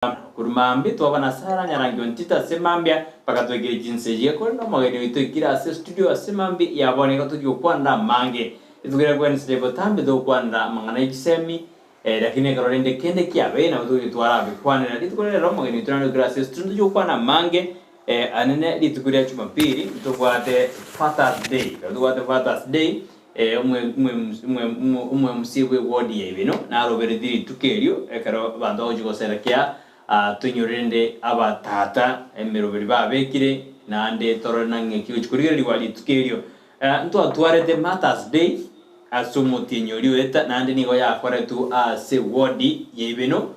Korwa mambia twaba na Sarah Nyarangi Ontita ase mambia mpaka twaikire chinsa echi korende omogeni oito oikire ase studio ase mambia ya bono igo tochia gokwanera amange. Rituko ria Wednesday botambe togokwanera amang'ana ye chisemi lakini ekero rende kende kiabeire nabo togochia twarabikwanera. Rituko ria rero omogeni oito naende oikire ase studio ntochia gokwana amange anene rituko ria Jumapili ntobwate Father's Day. Ekero tobwate Father's Day Omwemusia bw'ewodi ya Ibeno naroberetie rituko erio ekero abanto bagochia goserekea, toinyore rende abatata emeroberi babekire, naende torore nang'eki gochia korigererigwa rituko erio. Ntwatwarete Martyrs Day ase omotienyi oria oeta, naende nigo yakoretwe ase ewodi ya Ibeno.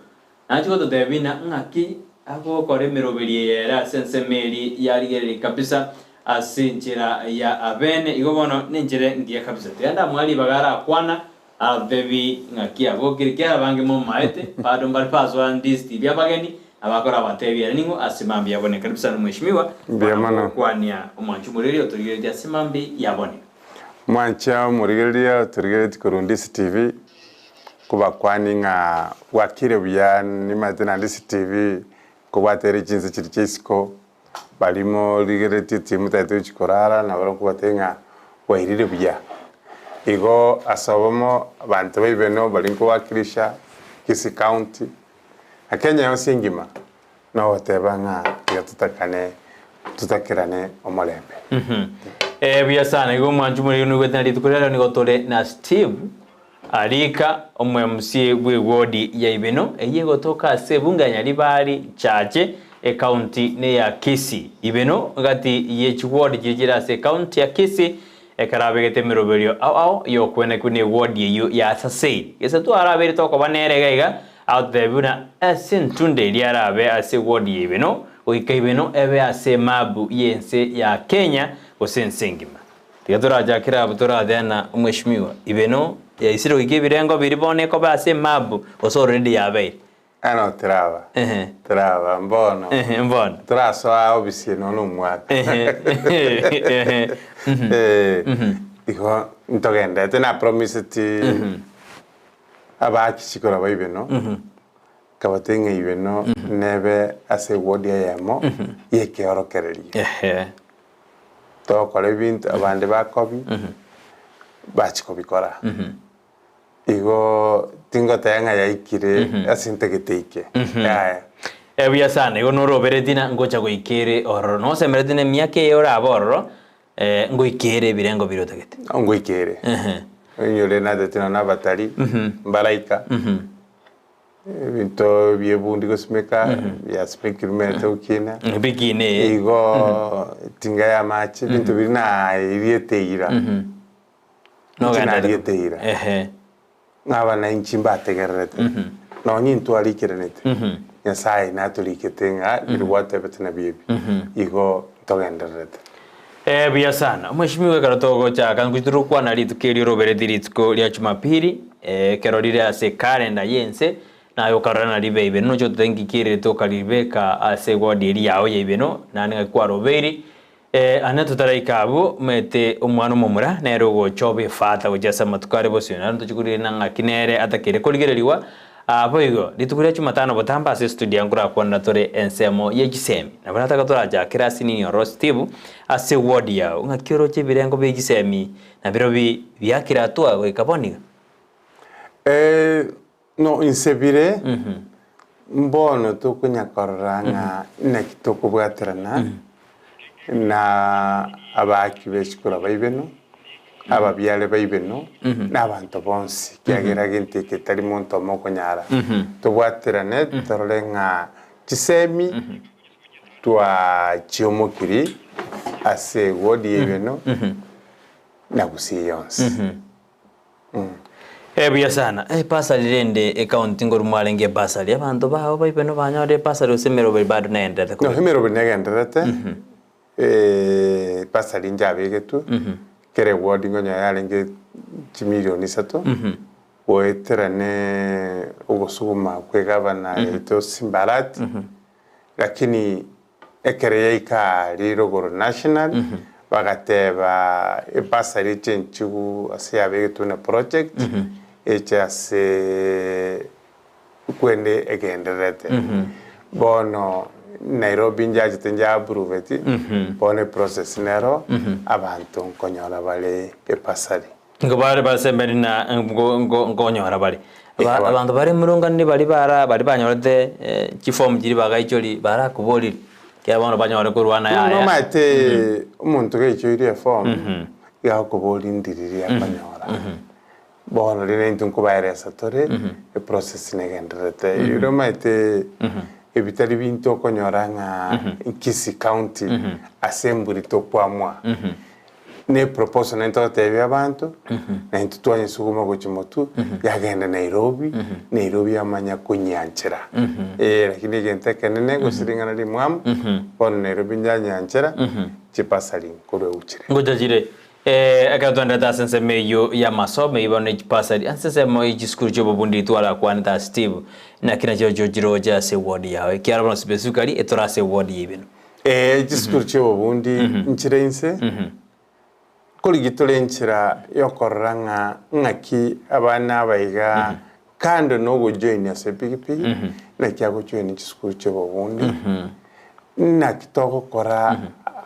Nachia gototebia buna ng'aki agokora emeroberio eye ere ase ensemo eria yarigereria kabisa ase enchera ya abene. Igo bono nenchera engiya kabisa. Tiga ndamoe ribaga arakwana aratotebie ng'aki abokire, ekiagera abange momaete bado mbare basoa ndisiti bi'abageni nabakora abatebie ere ning'o ase mambia yabone. Karibu sana mweshimiwa, Mbuya bono mono. gokwania omwanchi omorigereria otorigereretie ase mambia yabone. Mwancha omorigereria otorigereretie korwa Ndisi TV. Nkobakwani ng'a bwakire buya, nimanyete naende CTV nkobwate ere chinse chiria chia isiko, baria morigereretie timotagete gochia korara nabo nkobatebia ng'a bwairire buya. Igo ase obomo abanto ba Ibeno baria nkowakilisha Kisii County na Kenya yonsi engima, nogoteba ng'a tiga totakane totakerane omorembe. Buya sana, igo omwanchi omoriri noigwete na rituko riarero nigo tore na Steve Arika omwMCA bw'ewodi ya Ibeno eyio egotoka ase ebunge ya Nyaribari Chache ecounty neya Kisii. Ibeno gati ye chiwodi chiria chire ase ecounty ya Kisii ekero abegete emeroberio ao ao y'okwenekwa n'ewodi eyio ya Saseini. Gese twarabeire tokoba nere iga iga agototebia buna ase entunda eria arabe ase ewodi ya Ibeno goika Ibeno ebe ase emabu y'ense ya Kenya gose ense engima. Tiga torachakere abwo torateana omweshimiwa, Ibeno yaisire goika ebirengo biria bono ekoba ase emabu gose already yabeire. Ano teraba, Ehe. teraba mbono. Ehe, mbono. Torasoa obisi eno na omwaka. Ehe, ehe, mhm. Eh, igo ntogendete na promiseti abaaki chikura ba Ibeno, nkabatebia ng'a Ibeno nebe ase eward eyemo yekeorokererio. Ehe. Togokora ebinto abande bakobi, bachia kobikora. Igo tingoteba ng'a yaikire ase ntagete eike, yaya. Buya sana, igo noroberetie na ngocha goika ere ororo. Nosemeretie na emiaka eye orabe ororo, ngoika ere ebirengo biria otagete. Ngoika ere. Oinyore natete nonya na abatari, mbaraika. Ebinto bi'ebundi gosimeka biasimekirwe merete gokina. Bikine ee. Igo tinga y'amache ebinto biria nariete eira. Inche nariete eira. Ehe. Ng'a abana inche mbategererete. Nonye intwe arikeranete. Nyasaye natorikete ng'a biria gwatebete nabio ebi. Igo ntogendererete. Ee, buya sana. Omweshimiwa ekero togochaka nkochi torokwana rituko erio orobereti rituko ria Jumapili, ekero rire ase ekalenda y'ense, naye okarora na ribe ibeno noche ototebie nki kierete okaribeka ase ewodi eria yao ya ibeno, naende ng'aki kwarobeiri. Ane totaraika abwo, omanyete omwana omomura nere ogocha obe efata gochia ase amatuko are bosio, naende ntochie korigereria ng'aki nere atakeire korigererigwa. Boigo, rituko ria Jumatano botambe ase estudio ya nkorakwanera tore ensemo ye chisemi. Nabo nataka torachakere ase nini ororo Steve ase ward yao ng'aki oroche ebirengo bie chisemi na birobio biakire hatua goika bono iga? No inse bire mbono tokonya korora ng'a naki tokobwaterana na abaaki be chikura baibeno, ababiare baibeno, na abanto bonsi, ekiagera gento eke tari monto omo okonyara. Tobwaterane torore ng'a chisemi twachiomokiri ase ewodi y'eibeno na Gusii yonsi. Buya sana. Ebasari rende ecounty nkorwa mwarenge ebasari. Abanto bao baibeno banyorire ebasari gose emeroberi bado negendererete No, kobekwa? emeroberi negendererete, ebasari njabegetwe, kera eward nkonyora yarenge chimilioni isato, goetera ne ogosuguma kwa egavana yaito Simba Arati, lakini Ekero yaika aaria rogoro National, bagateba ebasari eche enchigu ase yabegetwe buna project, eche ase kwende egendererete. Bono Nairobi njachete nja-approveti, bono eprocess nero abanto nkonyora bare ebasari. Nigo bare basemberi na ngo- ngo- nkonyora bare. Aba- Abanto bare emurungani baria bara baria banyorete chiform chiria bagaichoria barakoborire, ekiagera bono banyore korwa na yaya. Nomanyete omonto gaichoirie eform, iga agokoboria ndiri akonyora. Bono rende intwe nkobaeresa tore, eprocess negendererete. Ere omanyete ebitari binto okonyora ng'a Kisii County ase emburi tokwamwa, ne eproposal naende togotebia abanto, na intwe twanyesuguma gochia motwe, yagenda Nairobi, Nairobi yamanya konyianchera. Eh, lakini egento ekenene gose ring'ana rimwamu, bono Nairobi nyanyianchera, chibasari nkorwa euchire. Ngocha chire Ekero twaenderete ase ensemo eyio y'amasomo eyio bono ne chibasari ase ensemo ye chisukuru chi'obobundi twarakwanete ase Steve, naki nachio chiroche ase eward yao, ekiagera bono specifically etore ase eward ya Ibeno. Ee, chisukuru chi'obobundi nchire inse, korigia tore enchera y'okorora ng'a ng'aki abana aba iga kando na ogojoin ase epigipigi, naki agojoin chisukuru chi'obobundi, naki togokora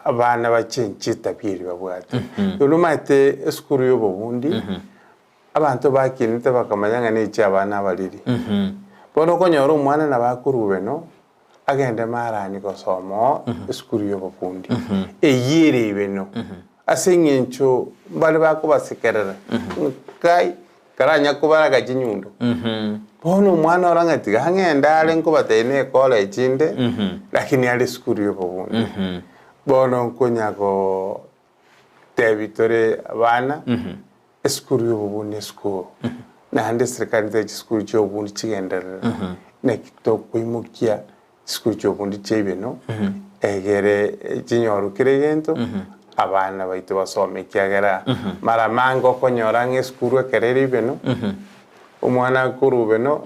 abana bachenche etabia eria babwate. Bono omanyete esukuru y'obobundi, abanto bakinete bakamanya ng'a nechi abana abariri. Bono okonyora omwana nabo akorwa beno, agende marani gosoma oo esukuru y'obobundi, eyio ere ibeno, ase eng'encho mbare bakobasekerera, nkai karanya kobaraga chinyundo. Bono omwana ore ng'a tiga ng'ende are nkobatebia ne ecollege inde, lakini are esukuru y'obobundi. Bono nkonya gotebi tore abana, esukuru y'obobundi ne esukuru, naende eserikari ntari chisukuru chi'obobundi chigenderere, naki tokoimokia Chisukuru chi'obondi chiaibeno, egere chinyorwe kera egento, abana baito basome, ekiagera mara amange okonyora ng'a esukuru ekero ere ibeno, omwana akorwa ibeno,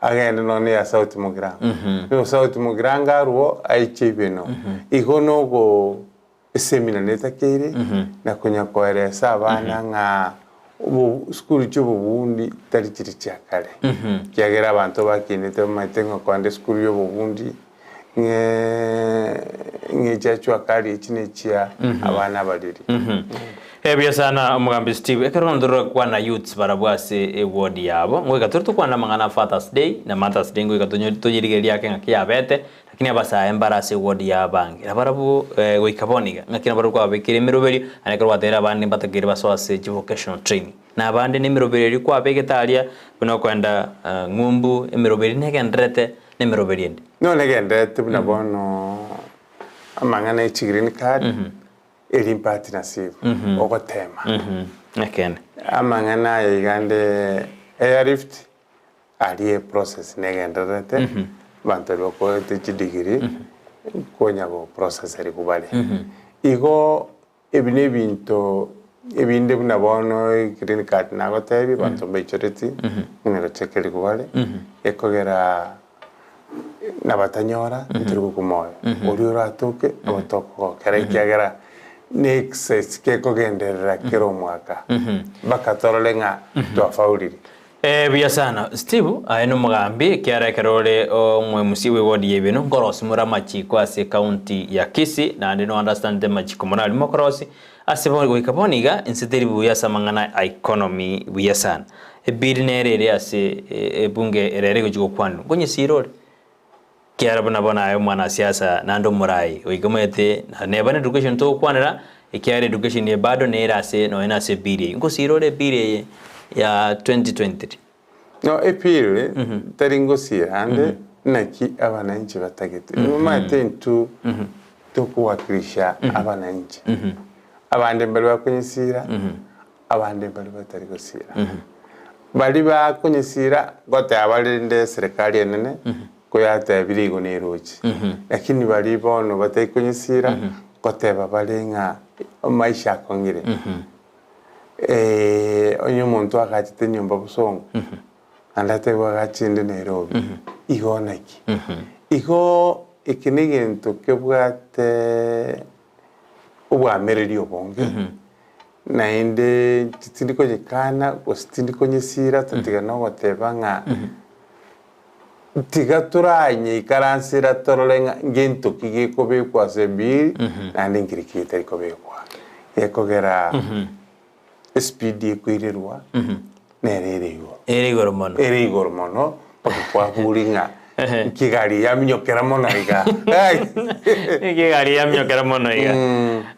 agende nonya ya Sauti Mugirango. Nigo Sauti Mugirango arwo aiche ibeno. Igo nogo esemina netakeire, na konya koeresa abana ng'a obo sukuru chi'obobundi tari chiri chia kare. Ekiagera abanto bakinete bamaete ng'a kogenda esukuru y'obobundi ng'e ng'echia jua kali echi nechia abana abariri. Ebuya sana omogambi Steve, ekero bono torokwana youths barabwo ase eward yabo, ngoika tore tokwane amang'ana a Father's Day na Mother's Day ngoika tonyerigererie ake ng'aki yabete, Lakini abasae mbare ase eward y'abange, na barabwo goika bono iga, ng'aki nabarabwo kwababekire emeroberio, naende ekero gwateire abande mbatakeire basoe ase chivocational training, na abande nemeroberio eria kwabegete aria, buna okoenda ng'umbu, emeroberio negendererete nemeroberio ende. Nonya negendererete buna bono amang'ana e chigreen card, eri mpati nasibu, ogotema. Ekeene. Amang'ana aya iga ande airlift, Aria eprocess negendererete, abanto baria bakorete chidegree nkonya goprocesserigwa bare. Igo ebi na ebinto ebinde buna bono egreen card nagotebia abanto mbaichoreti ng'a gochekerigwa bare, ekogera nabatanyora ntori gokwa moyo, oria oratoke nabo tokogokera ekiagera na exercise kekogenderera kera omwaka mpaka torore ng'a twafaulire. Ee, buya sana. Steve, aye nomogambi, ekiagera ekero ore omwemusi bw'eward y'Ibeno, nkorosia more amachiko ase ecounty ya Kisii, naende no understandete amachiko mono aria mokorosia. Ase bono goika bono iga, inse teri buya ase amang'ana a economy buya sana. Ebill nere ere ase ebunge ere ere egochia gokwanwa, nkonyesira ore. Ekiagera buna bono aye omwanasiasa naende omoraai, goika omanyete neba na education togokwanera, ekiagera education eye bado nere ase nonya na ase ebill eye. Nkosiira ore ebill eye ya 2023? No ebill tari ngosiira ande naki abananchi batagete. Omanyete intwe tokowakilisha abananchi. Abande mbari bakonyesiira, abande mbari batari gosiira. Baria bakonyesiira ngoteba bare rende eserekari enene koyatebire igo neroche. Lakini baria bono batari konyesiira ngoteba bare ng'a amaisha akong'ire. Onye omonto agachete enyomba bosongo, naende atebwe agache ende Nairobi, igo naki? Igo eke na egento kebwate obwamereri obonge. Naende inche tindi konyekana gose tindi konyesiira tatiga nogoteba ng'a Tiga toranyeikaransera torore ng'a ngento ki gekobekwa ase ebill naende nkeri ki getari kobekwa. Gekogera espeed ekoirerwa nere ere igoro. Ere igoro mono. Ere igoro mono mpaka kwabori ng'a nki egari yaminyokera mono iga. Nki egari yaminyokera mono iga.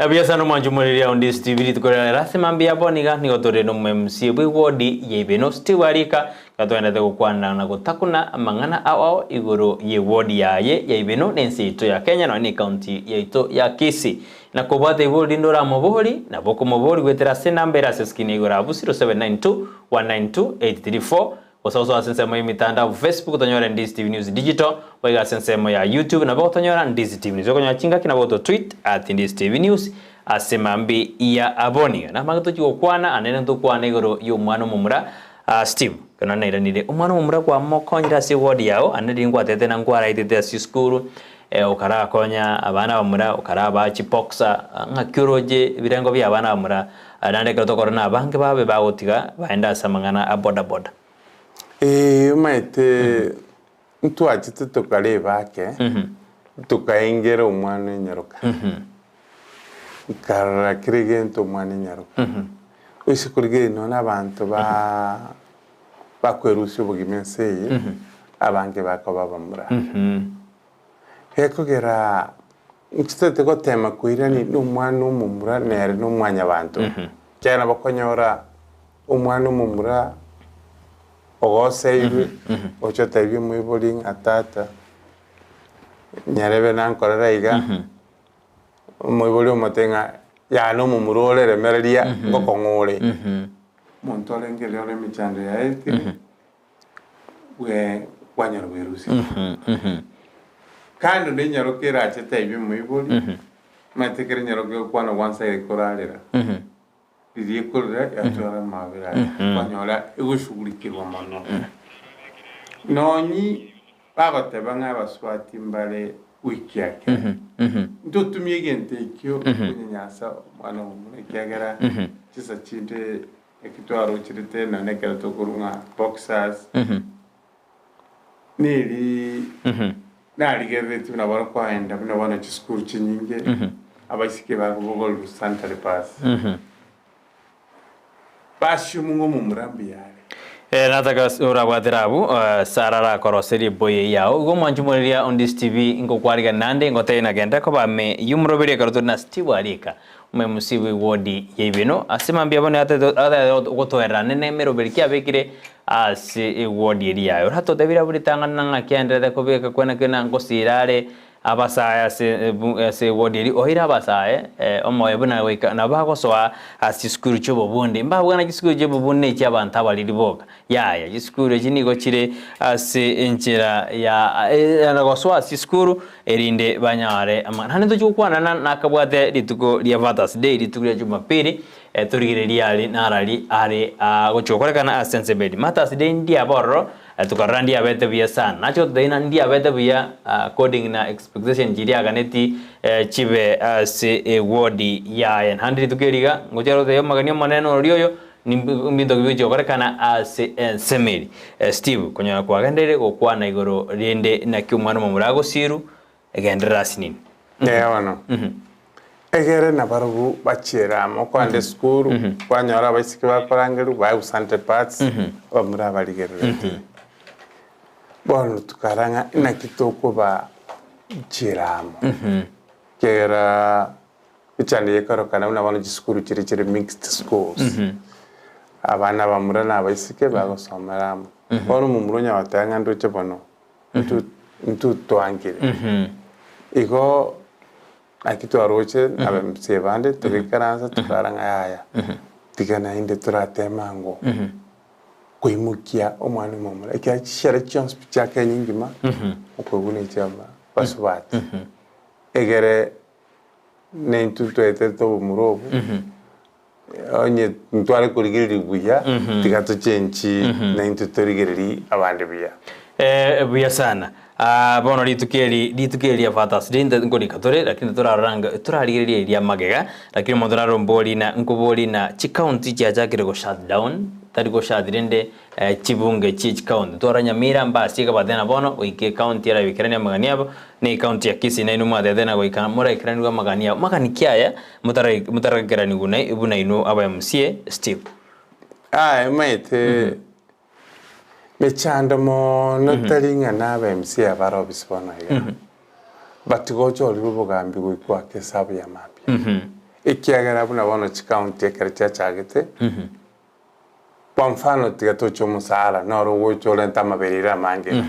Buya sana omwanchi omoriri ao ndi Steve rituko ria rero ase mambia bono iga nigo tore no MC bwe ward ya Ibeno Steve Arika Iga togendete gokwana na gotakuna amang'ana ao ao igoro y'eward yaye ya Ibeno na ense yaito ya Kenya nonya ne county yaito ya Kisii. Na kobwate ibori rinde oramobori, nabo okomobori goetera ase enamba ere ase screen ya igoro abwo 0792 192 834 gose osoe ase ensemo y'emitandao Facebook otonyore Ndizi TV News Digital, boigo ase ensemo ya YouTube nabo ogotonyora Ndizi TV News. Okonyora chingaki nabo oto tweet at Ndizi TV News ase mambi ya aboniga. Namang'ana tochia gokwana ande ntokwane igoro y'omwana omomura Steve, ekero nairanire, omwana omomura kwamokonyire ase eward yao, ande riria nkwatete na nkwaraetete ase esukuru, okarakonya abana abamura, okarabaa chiboxer, ng'aki oroche ebirengo bia abana abamura, naende ekero tokorora na abange babe bagotiga baende ase amang'ana a bodaboda. Ee, omanyete ntwachete tokareba ake, tokaengera omwana enyaroka. Nkarora kera egento omwana enyaroka. Oise korigereria nonya na abanto ba bakwerusia obogima ense eye, abange bakoba abamura. Gekogera nchitete gotema koirania na omwana omomura nere na omwanyabanto, ekiagera nabo okonyora omwana omomura ogoseirwe, oche otebie omoibori ng'a tata, nyarebe nankorera iga. Omoibori omote ng'a yane omomura ore remereria ngokong'u ore. Omonto orenge riria ore emechando yaetire, bwe kwanyora bwerusia. Kando na enyaroka erache etebie omoibori, omanyete ekero enyaroka egokwana one side ekorarera, riria ekorera yatwara amabera aye, kwanyora egoshughulikirwa mono. Nonyi Bagoteba ng'a abasubati mbare goikia ekero. Ntotumie egento ekio konyanyasa omwana omomura, ekiagera chinsa chinde eki twarocherete nonya ekero tokorwa ng'a boxers, neri narigereretie buna bono kwaenda buna bono chisukuru chinyinge, abaiseke bakobogorirwa sanitary pads. Basiomwa ng'a omomura mbuya are. Ere nataka orabwatera abwo Sara arakoroserie eboyi eyio yao. Igo omwanchi omoriria o Ndisi TV ngokwarigania naende ngotebie na genda koba ime y'omoroberi ekero tore na Steve Arika omo MC bwe ward ya Ibeno ase mambia bono atete gotoerera nene emeroberi ki abekire ase eward eria yaye. Oratotebie abwo ritang'ani na ng'aki aenderete kobeka kwena kena ngosira are Abasae ase ase ewodi eria oire abasae omoyo buna goika nabo bagosoa ase chisukuru chi'obobundi. Mbabwana chisukuru chi'obobundi ne echi'abanto abariri boka. Yaya, chisukuru echi nigo chire ase enchera ya gosoa ase chisukuru erinde banyare amang'ana. Naende ntochie gokwana na nakabwate rituko ria Father's Day, rituko ria Jumapili, torigererie are narari are agochia gokorekana ase ensemo eria. Mother's Day ndiabe ororo. Tokarora ndiabete buya sana. Nachia gototebia ng'a ndiabete buya according na expectation chiria aganeti chibe ase eward yaye. Naende rituko eri iga, ngochia gototebia omogeni omonene oria oyo, mbinto ki bigochia gokorekana ase ensemo eri. Steve, konyora kwagenderire gokwana igoro rende naki omwana omomura agosiru, egenderera asinini. Ee bono, egere nabarobwo bachiere amo kogenda esukuru, kwanyora abaiseke bakorangerwa baegwa sanitary pads, abamura abarigerereti. Bono tokarora ng'a inaki tokobachiera amo, ekiagera echando eye ekorokana buna bono chisukuru chiria chire mixed schools, abana abamura na abaiseke bagosomera amo. Bono omomura onye goteba ng'a ndoche bono. Intwe twankire. Igo naki twaroche abaMCA bande togaikaransa tokara ng'a yaya, tiga naende torateme ango koimokia omwana omomura ekiagera chishere chionsi pi chia Kenya engima okoigwa ne chia basubati. Egere naintwe twaeterete obomura obo. Onye ntware korigereria buya, tiga tochenchi naintwe torigererie abande buya. Eh, buya sana. Ah, bono rituko eri, rituko eri ria Father's Day nte nkorika tore, lakini torarora anga torarigereria eria magega, lakini omonto nare ombori na nkobori na chicounty chiachakire go shut down. tari goshati rende chibunge chie chikaunti. Twara Nyamira mbasi ekabatena bono goika ekaunti erabikeranie amagani abo na ekaunti ya Kisii nainwe mwatetena goika moraikeranigwe amagani abo. Magani ki aya motaraikeranigwe na buna inwe aba MCA Steve? Aye omanyete mechando mono tari ng'a na aba MCA abare ofisi bono iga, but gocha orire obogambi goikwa ake esabu ya mambia. Ekiagera buna bono chikaunti ekero chiachagete, kwa mfano tiga toche omosara noro ogocha orente amaberero amange iga,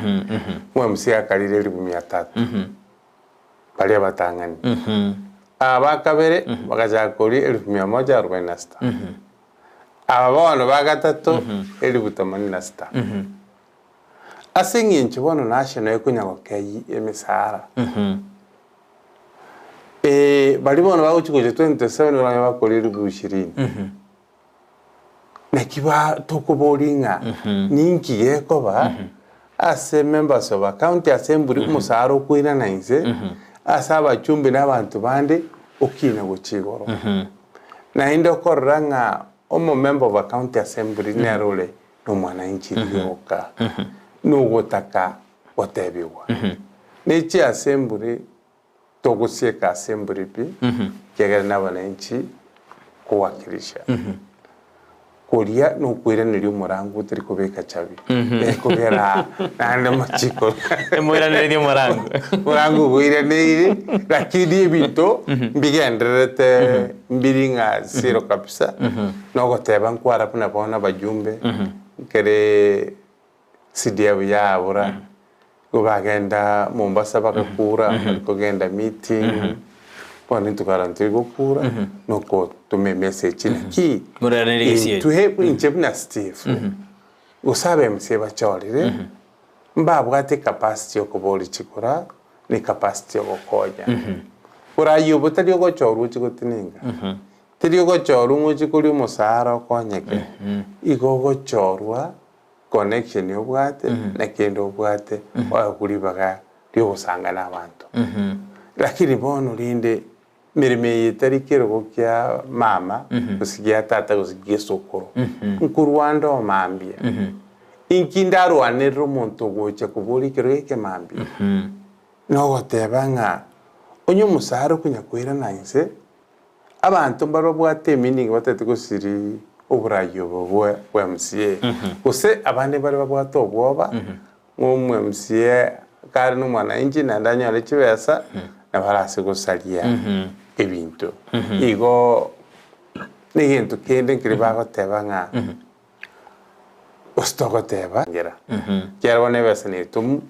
omo MCA akarire elifu mia tatu, baria abatang'ani. Aba ba kabere bagachaka koria elifu mia moja arobaini na sita. Aba bono ba gatato elifu themanini na sita. Ase eng'encho bono national ekonya gokeyia emesara, baria bono bagochia gocha 2027 baranyore bakore elifu ishirini. Naki ba tokoboria ng'a ninki gekoba ase members of a county assembly omosara okoirana inse ase abachumbi na abanto bande okina gochia igoro. Naende okorora ng'a omomember of a county assembly nere ore nomwananchi rioka nogotaka gotebigwa. Ne chiassembly togosieka assembly pi ekiagera nabananchi kowakilisha. Koria nokoiraneria omorango otari kobeka chabi ekogera naende amachiko Emoiranererie omorango. Omorango okoiraneire lakini ebinto mbigendererete mbiri ng'a zero kabisa nogoteba nkwara buna bono abajumbe nkere CDF yabura igo bagenda Mombasa bagakura bari kogenda meeting bono intwe kare ntori gokura nokotoma emessage naki Moranerie gesieri. intwe inche buna Steve gose aba MCA bachorire mbabwate ecapacity ya okoboria chikura na ecapacity ya ogokonya. Korayia obo tari ogochorwa ochie gotinenga, teri ogochorwa ng'a ochie koria omosara okonyeke, igo ogochorwa connection obwate na kende obwate oegwe ribaga riogosanga na abanto. Lakini bono rende emeremo eye etari kerogo kia mama gose gia tata gose gia esokoro, nkorwa nde omambia, inki ndarwanerere omonto ogocha koboria ekerogo eke mambia? Nogoteba ng'a onye omosara okonya koirana inse, Abanto mbare babwate emeaning batagete gosiria oborai obo bwa bwa MCA. Gose abande mbare babwate obwoba, ng'a omo MCA kare na omwananchi naende anyore chibesa, nabo arase gosaria ebinto. Igo na egento kende nkeri bagoteba ng'a gose togoteba ngera, ekiagera bono ebesa netomu,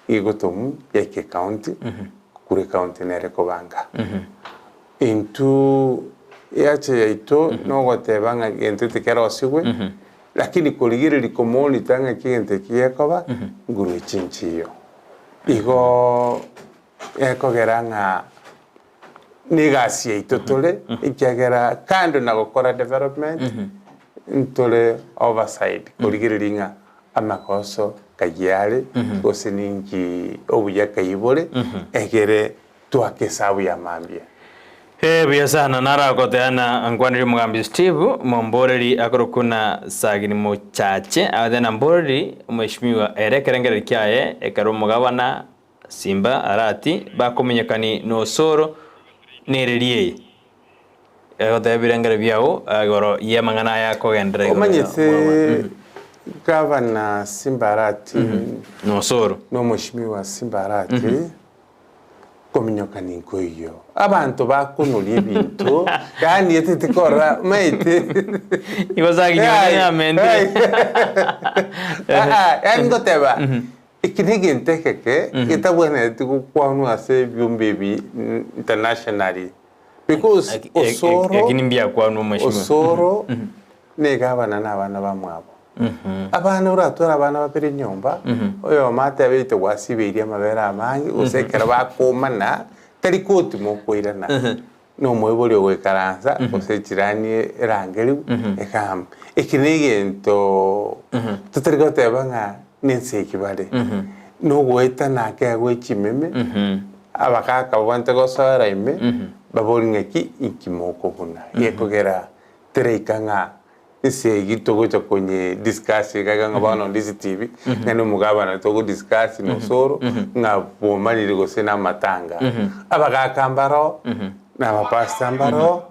Egotomu yaika ecounty, korwa ecounty nere ekobanga. Intwe eacha yaito nogoteba ng'a gento tikerosigwe, lakini korigereria komonitor ng'aki egento eki gekoba, nguru echi nchiyo. Igoo ekogera ng'a na egasi yaito tore, ekiagera kando na gokora development, ntore oversight korigereria ng'a Amagoso kayio are, gose ninki obuya kayio bore, egere twake esabu ya mambia. Ee, buya sana, naragoteana nkwanerie omogambi Steve, momboreri akorokwa na Sagini Mochache, agoteana na mboreri omweshimiwa ere ekerengererio kiaye ekero omogabana Simba Arati bakomenyekani nosoro nereri eye. Egotebia ebirengero biao igoro y'amang'ana aya akogenderera igoro ya Omanyete omwabo. Gavana Simba Arati Nosoro. na omoshimiwa Simba Arati kominyoka ninkoiyo. Abanto bakonoria ebinto yaani etete korora omanyete Igo saginyore nyamente. Yaani ngoteba Eki negento ekeke getabwenereti gokwanwa ase ebiombe ebi internationally because osoro Lakini mbiakwanwa mheshimiwa. osoro nigo abana na abana bamwabo. Abana oratware abana babere nyomba, oyomo atebe ite gwasibeirie amabere amange gose ekero bakomana tari koti mokoirana. Na omoibori ogoikaransa gose echirani erangerigwe ekamba. Eki negento totari goteba ng'a nense eki bare, nogoetana ake gwe chimeme, abagaka babwenerete gosoera ime, baborie ng'aki inki mokobuna, gekogera teraika ng'a. Esegi togocha konye discuss iga iga ng'a bono ndisi TV, ng'a na omogabana togo discuss na osoro, ng'a bwomanire gose na amatanga. Abagaka mbaroo, na abapastor mbaroo,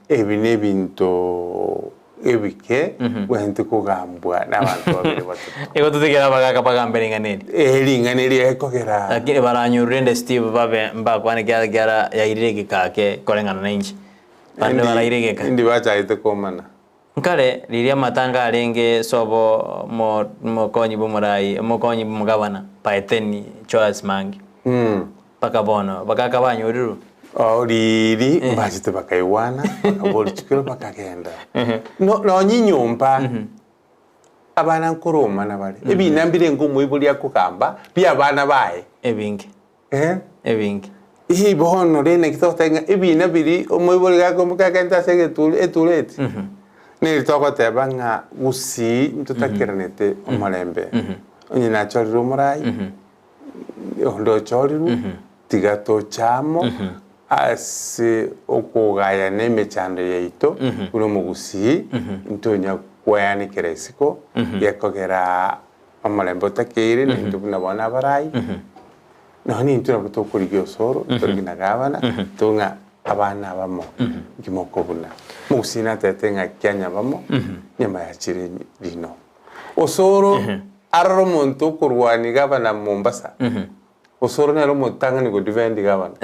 ebi na ebinto ebike bwenerete kogambwa na abanto babere batato. Igo totigere abagaka bagambe ring'ana eri. Ee, ring'ana eri ekogera. Lakini baranyorire rende Steve babe mbakwane kiagera yairire egeka ake koreng'ana na inche. Bande baraire egeka. Indi bachagete komana. Nkare riria amatanga arenge sobo omokonyi bw'omorai, omokonyi bw'omogabana Paeteni Joas Mangi. Mpaka bono bagaka banyorirwe. Oo riiri mbachete bakaigwana, bakaboria chikiro bakagenda. No nonye enyomba abana nkoromana bare, ebina mbirenge omoibori akogamba bia abana baye. Ebinge. Eh. Ebinge. Ii bono rende naki togoteba ng'a ebina biria omoibori gakoimoka agente ase egeturi etureti, neri togoteba ng'a gusii ntotakeranete omorembe. Onye nachorire omorai, onde ochorirwe, tiga toche amo ase okogayana emechando yaito buna omogusii, ntonya kweanekera isiko, gekogera omorembe otakeire, na intwe buna bono abarai, Nonya nintwe nabo tokorigia osoro, torigie na gavana, tore ng'a abana abamo inki mokobuna. Omogusii natebete ng'a kianyabamo, nyama yachire rino. Osoro arore omonto okorwania gavana Mombasa, osoro nere omotang'ani go defend gavana.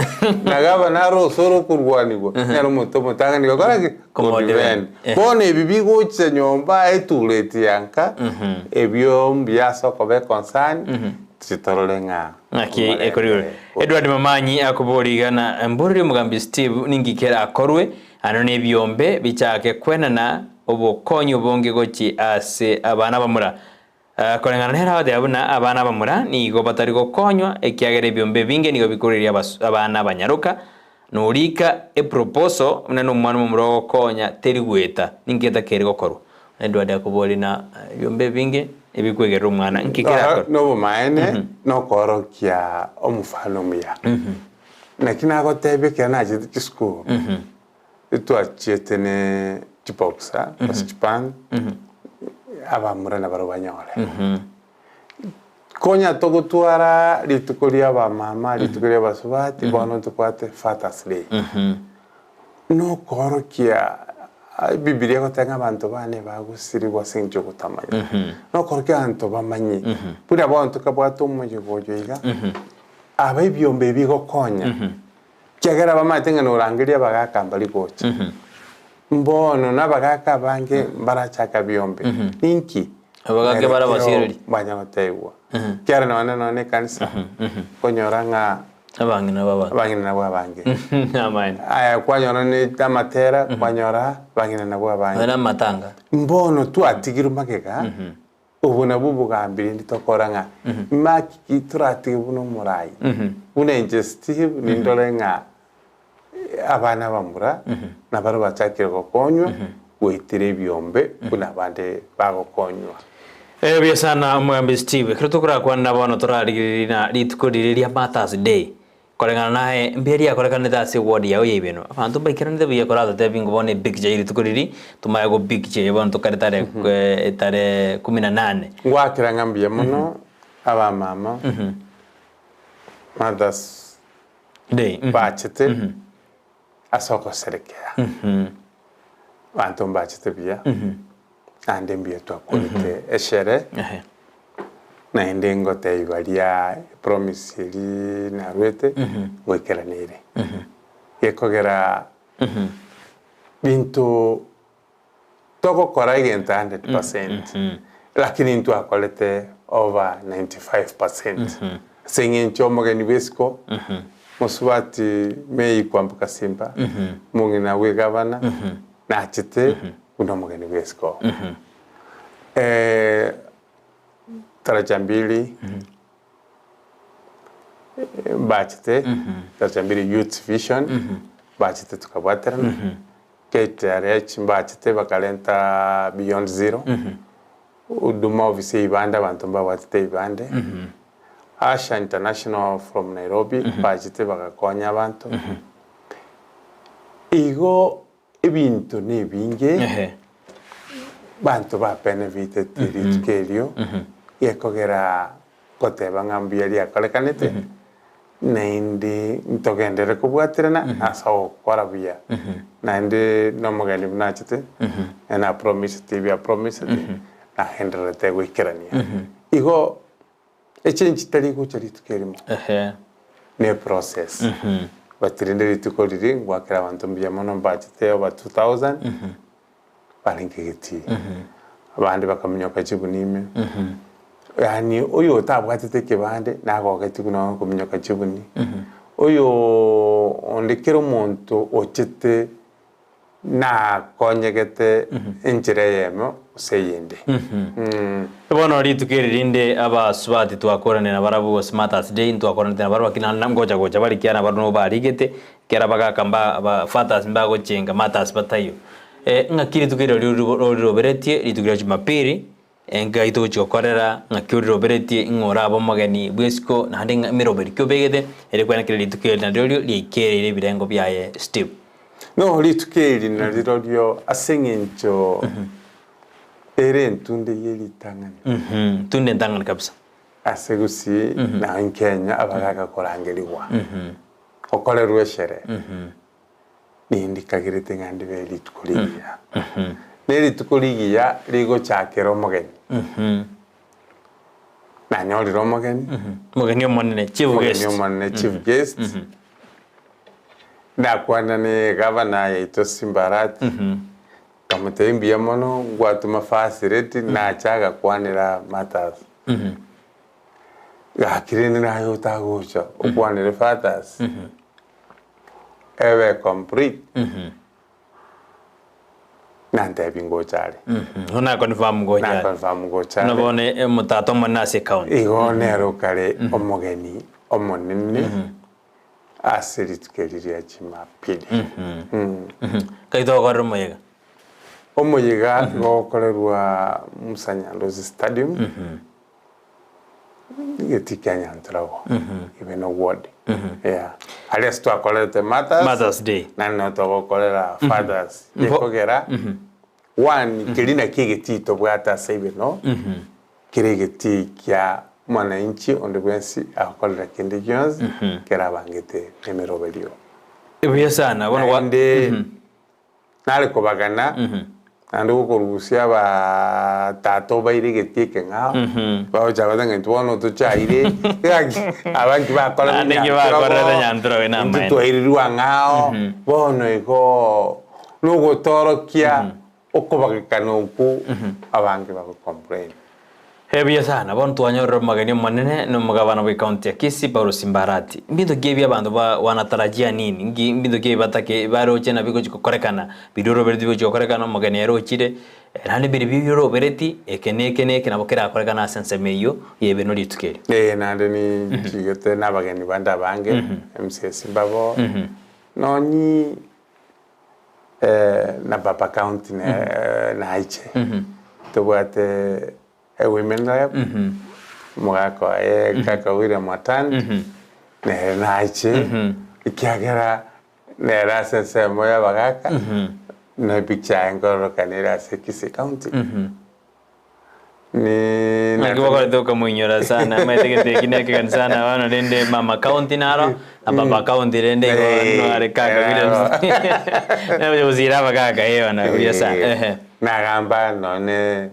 Na gavana arore osoro okorwanigwa, nere omonto omotang'ani gokora ki? Go defend. Bono ebi bigocha nyomba etureti ya nka, ebio mbuya ase okoba econcern, Titorore ng'a Naki ekorigwe. Edward Mamanyi akoboria iga na mborori omogambi Steve ninki kerakorwe ano nebiombe bichake kwenana obokonyi obonge gochi ase abana abamura. Koreng'ana nere agoteba buna abana abamura nigo batari gokonywa ekiagera ebiombe ebinge nigo bikoreria abana abanyaroka norika eproposal buna nomwana omomura ogokonya teri goeta ninki getakeire gokorwa. Edward akoboria na ebiombe ebinge ebikwegerera omwana nki kerakore. Nobomaene nokoorokia omofano omuya. Naki nagotebia ekero nachete chisukuru, etwachiete ne chiboxer gose chipant, abamura nabarabwo banyore. Konya togotwara rituko ria abamama, rituko ria abasubati, bono ntobwate Father's Day. Nokoorokia Ebibilia egoteba ng'a abanto bane bagosirigwa ase eng'encho y'ogotamanya. Nokoorokia abanto bamanye, buna bono tokabwate omoyega oyo iga, aba ebiombe ebi bigokonya, ekiagera bamaete ng'a norangeria abagaka mbari gocha. Mbono nabagaka abange mbarachake biombe, ninki? Abagaka bare abasiereri. Mbanya gotebiwa. Ekiagera nonye nonye ekanisa, okonyora ng'a Abang'ina nabo abange. Abang'ina nabwo abange. Amaene. Aya kwanyora ne amatera, kwanyora abang'ina nabwo abange. Nonya amatanga. Mbono twatigirwe magega, obo nabwo obogambi rende tokora ng'a maki ki toratige buna omorai. Buna inche Steve nindore ng'a abana abamura nabarabwo bachakire gokonywa goetera ebiombe buna abande bagokonywa. Buya sana omogambi Steve, ekero tokorakwana bono torarigererie na rituko riria ria Martha's Day, koreng'ana naye mbuya riakorekanete ase eward yao ya Ibeno, abanto mbaikeranete buya koratotebie ng'a bono epicture ye rituko riria tomanye go picture eye bono tokare tarehe tarehe kumi na nane. Ngoakera ng'a mbuya mono abamama, Martha's Day. Bachete ase ogoserekea, abanto mbachete buya, naende mbuya twakorete eshere, naende ngotebia baria epromise eria narwete ngoikeraneire. Gekogera binto togokora egento 100%, lakini ntwakorete over 95%. Ase eng'encho omogeni bw'esiko, mosubati May Kwamboka Simba, omong'ina bw'egavana, nachete buna omogeni bw'esiko. Taraja mbili mbachete, taraja mbili Youth Vision, mbachete tukabwaterana. KTRH mbachete bakarenta Beyond Zero, Huduma office ya Ibanda abanto mbabwatete Ibande, Asha International from Nairobi mbachete bagakonya abanto. Igo ebinto nebinge Ehe. Banto ba benefiteti rituko erio, gekogera goteba ng'a mbuya riakorekanete, naende ntogenderere kobwaterana ase ogokora buya. Naende na omogeni buna achete, nere na promiseti ebi apromiseti, nagendererete goikerania. Igo echange tari gocha rituko erimo, ne eprocess. But rende rituko riria ngoakera abanto mbuya mono mbachete over 2000. Barenge getii, abande bakaminyoka chibuni ime, yaani oyo otabwatete ekebande nagogetigwe nonya kominyoka chibuni, oyo onde kera omonto ochete nakonyegete enchera eyemo gose eyende. Bono rituko eri rinde abasubati twakoranire nabarabwo gose Martha's Day ntwakoranete nabarabwo lakini naende ngocha gocha bare ekiagera nabarabwo nigo barigete Ekero abagaka mba ba fathers mbagochenga matters bataiyo. Eh, ng'aki rituko erio oriroberetie, rituko ria Jumapili, enka yaito ogochia gokorera, ng'aki oriroberetie, ing'o orabe omogeni bw'esiko, naende ng'a emeroberi ki obegete, ere kwane kera rituko eri nario riaikereire ebirengo biaye Steve. No rituko eri narirorio ase eng'encho ere entunde ye ritang'ani. Tunde entang'ani kabisa. Ase Gusii na Kenya abagaka korangerigwa. Okorerwe eshere, nindikagerete ng'a ndibe rituko rigiya. Ne rituko rigiya rigochakera omogeni. Nanyorire omogeni. Omogeni omonene, chief Omogeni guest. omonene, chief guest. Ndakwana ne gavana yaito Simba Arati, nkamotebia mbuya mono, ngwatoma facility, nacha agakwanera matters. Gaki rende naye otagocha okwanere fathers ebe complete nantebia ngocha are. Bono na confirm ngocha Na are. confirm ngocha Buna are. bono omotata omonene ase ecounty. Igo nere okare omogeni omonene ase rituko eri ria Jumapili. Nkai togokorera omoyega. Omoyega igo ogokorerwa Musa Nyandosi Stadium. Getii kia Nyantrago, even a ward. Yeah. Aria ase twakorete Mothers, Mothers Day. naende nabo togokorera Fathers. Gekogera, one, keria nakio egetii tobwate ase ibeno, kere egetii kia mwananchi onde bwensi agokorera kende gionsi, kerabangete emeroberio. Buya sana. Bono gwa- Naende, Nare kobagana, naende gokorusia abatata obaire egetii ekeng'ao, bagocha goteba ng'a intwe bono tochaire, gaki abanki bakorete Naende inki bakorete Nyantrogo na intwe amaene. twairirwe ang'ao, bono igoo nogotorokia okobagekana okwo abange bago complain. Ebuya sana, bono twanyorire omogeni omonene na omogabana bwe county ya Kisii Paul Simbarati. Mbinto ki ebi abanto ba wanatarajia nini? Nki mbinto ki ebi batake baroche na bigochi gokorekana biria orobereti bigochi gokorekana omogeni ere ochire naende biri biria orobereti eke na eke na eke nabo kerakorekane ase ensemo eyio y'ebenwa rituko eri. Ee, naende ninchigete nabageni bande abange, MCAs mbabo, nonye na Baba County naiche, tobwate A women rep, omogaka oye kaka William Watandi, nere nache, ekiagera nere ase ensemo y'abagaka, na epicha yaye nkororokana ere ase Kisii County. Ni Naki bakorete okamoinyora sana amaete gete eki na ekegani sana bono rende mama county naro na baba county rende igo nare kaka William naye gosira abagaka eh bono buya sana ehe. Nagamba nonye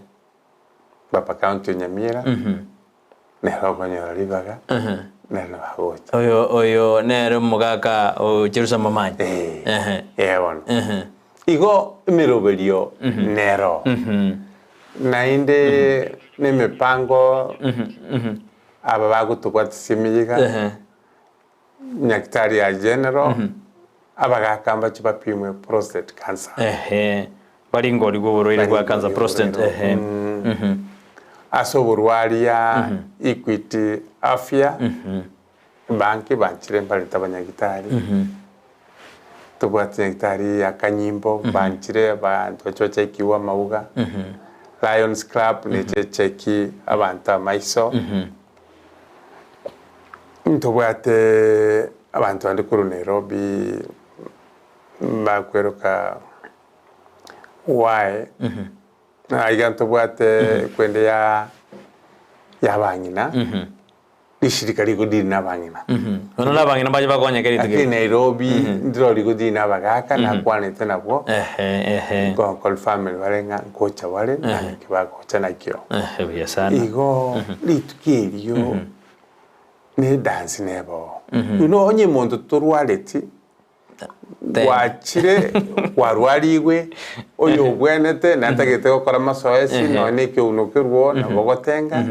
Papa County o Nyamira, nere okonyora ribaga, nere nabo agocha. Oyo oyo nere omogaka o Jerusalem Momanyi. Eh, Ehe. eh bono. Ehe. Igo emeroberio nero. Naende na emepango aba bagotobwatisia emiyiga, Ehe. Nyagetari ya General, abagaka mbache bapimwe prostate cancer. Ehe. Baringorigwe oborwaire bwa cancer prostate. Ehe. Ase oborwaria Equity Afya, ebanki banchire mbarete abanyagitari, tobwate nyagitari ya Kanyimbo banchire abanto bache bachekiwe amauga, Lions Club neche echeki abanto amaiso. Ntobwate abanto bande korwa Nairobi bakweroka Y Aiga ntobwate ekwende ya ya abang'ina, rishirika rigodiri na abang'ina. Bono na abang'ina mbache bakonyeke rituko Lakini eri. Nairobi ndiro rigodiri na abagaka nakwanete nabwo, Ehe, ehe. nkonkol family bare ng'a nkocha bare na naki bagocha nakio. Ehe, buya sana. Igo rituko erio na edansi neba oo. You know onye monto torwareti Gwachire kwarwarigwe, oyo obwenete natagete gokora amasoesi nonya na ekeuno kerwo nabo ogotenga.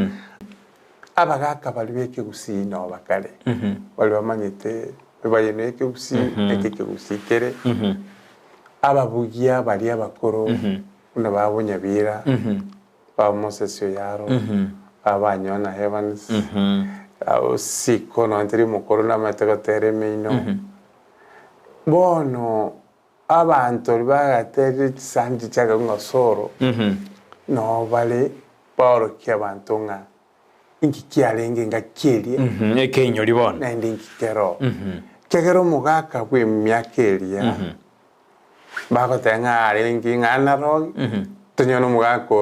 Abagaka baria ba ekegusii nabo bakare, baria bamanyete ebayeno ya ekegusii naki ekegusii kere, ababugia baria abakoro buna ba Bonyabira, ba Moses Oyaro, ba Banyona Evans, Osiko nonya tari omokoro namanyete gotera emeino. Bono abanto baria bagaterire chisani chiaye ng'a Soro, noo bare baorokia abanto ng'a inki kiarenge engaki eria, Ekeinyori bono. naende inki keroo. Ekiagera omogaka bw'emiaka eria, bagoteba ng'a arenge ng'a analogue, tonyore omogaka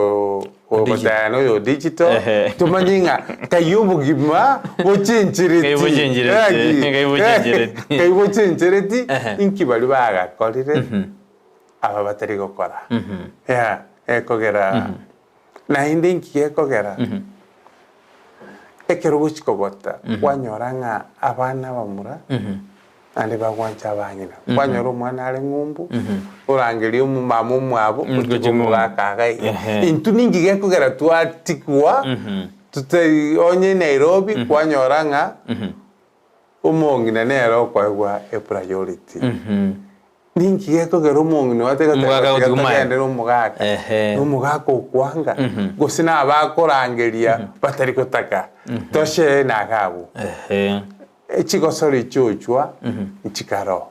ogoteba noyo o digital, tomanye ng'a kai obogima bochenchereti, Kai bochenchereti, kai bochenchereti. kai bochenchereti, inki baria bagakorire aba batari gokora. Yeah, ekogera naende inki gekogera, ekero ogochia kogota, kwanyora ng'a abana abamura naende bagwancha abang'ina. Kwanyora omwana are ng'umbu, orangeria omomama omwabo, Gochia otiga ng'umbu. omogaka iga iga. Ehe. Intwe ninki gekogera twatigwa, totari onye Nairobi, kwanyora ng'a omong'ina nere okoegwa epriority. Ninki gekogera omong'ina oyo atari Omogaka goteba tiga gotiga omaya? togende nomogaka, Ehe. nomogaka okwanga, gose nabakorangeria batari gotaka, toshare naga abwo. Ehe. Echigosori chiochwa nchikaroo,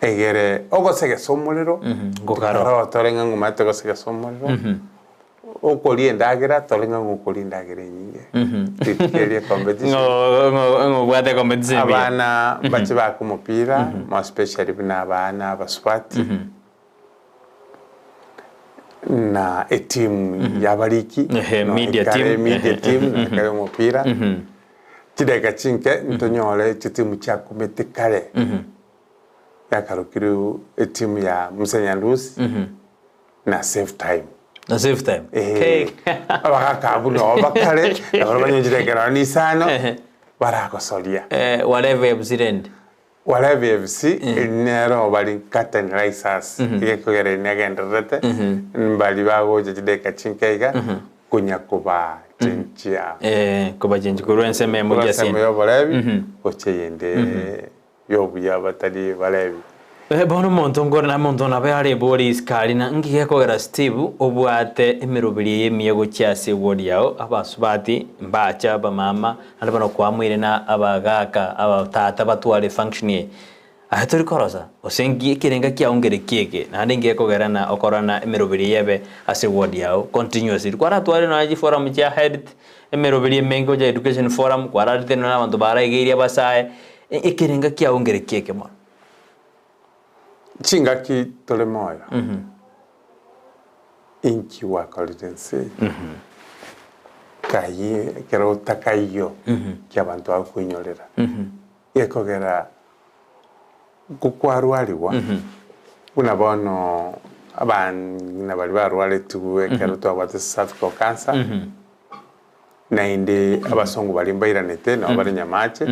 egere ogosegesa omorero Ngokaroo. nkaroo tore ng'a ng'omanyete gosegesa omorero, okoria endagera tore ng'a ngokoria endagera enyinge, rituko erio ecompetition. Ng'o ng'o ng'obwate competition buya. Abana mbache bake omopira, more especially buna abana abasubati. Na etimu y'abariki, Ehe, no media ekare team. media Ehe, team, no ekare omopira. Chidakika chinke ntonyore chitimu chiakumete kare, yakarokirwe etimu ya Musa Nyandusi na Save Time. Na save time. Eh, abagaka abwo nabo bakare, nabo banywe chidakika nonya na isano, baragosoria. Eh, whatever MC rende. Walevi FC nero bari curtain risers egekogera eri negendererete mbari bagocha chidakika chinke iga konya kobachenchia Eh, kobachenchia korwa ensemo emo korwa gochia ensemo ase ya oborebi gochia eyende y'obuya batari barebi. Eh, bono omonto nkore na omonto nabe are bori isiko aria na nki gekogera Steve obwate emeroberi eye emiya gochia ase eward yao abasubati mbache abamama Naende bono kwamoire na abagaaka abatata batware efunction eye. Aye tori korosa, gose nki ekerenga kiao nkere kieke, naende nki gekogera na okorora emeroberi eye ebe ase eward yao continuously. Kwaratware nonya chiforum chia health, emeroberi emenge gocha education forum, kwararete nonya abanto baraigeirie abasae, ekerenga kiao nkere kieke mono. Chingaki tore moyo, inki gwakorire ense eye? Kai ekero otakaiyo ki abanto bagokoinyorera, gekogera gokwarwarigwa buna bono abang'ina baria barwaretigwe ekero twabwate cervical cancer, Naende abasongo baria mbairanete, nabo bare nyamache,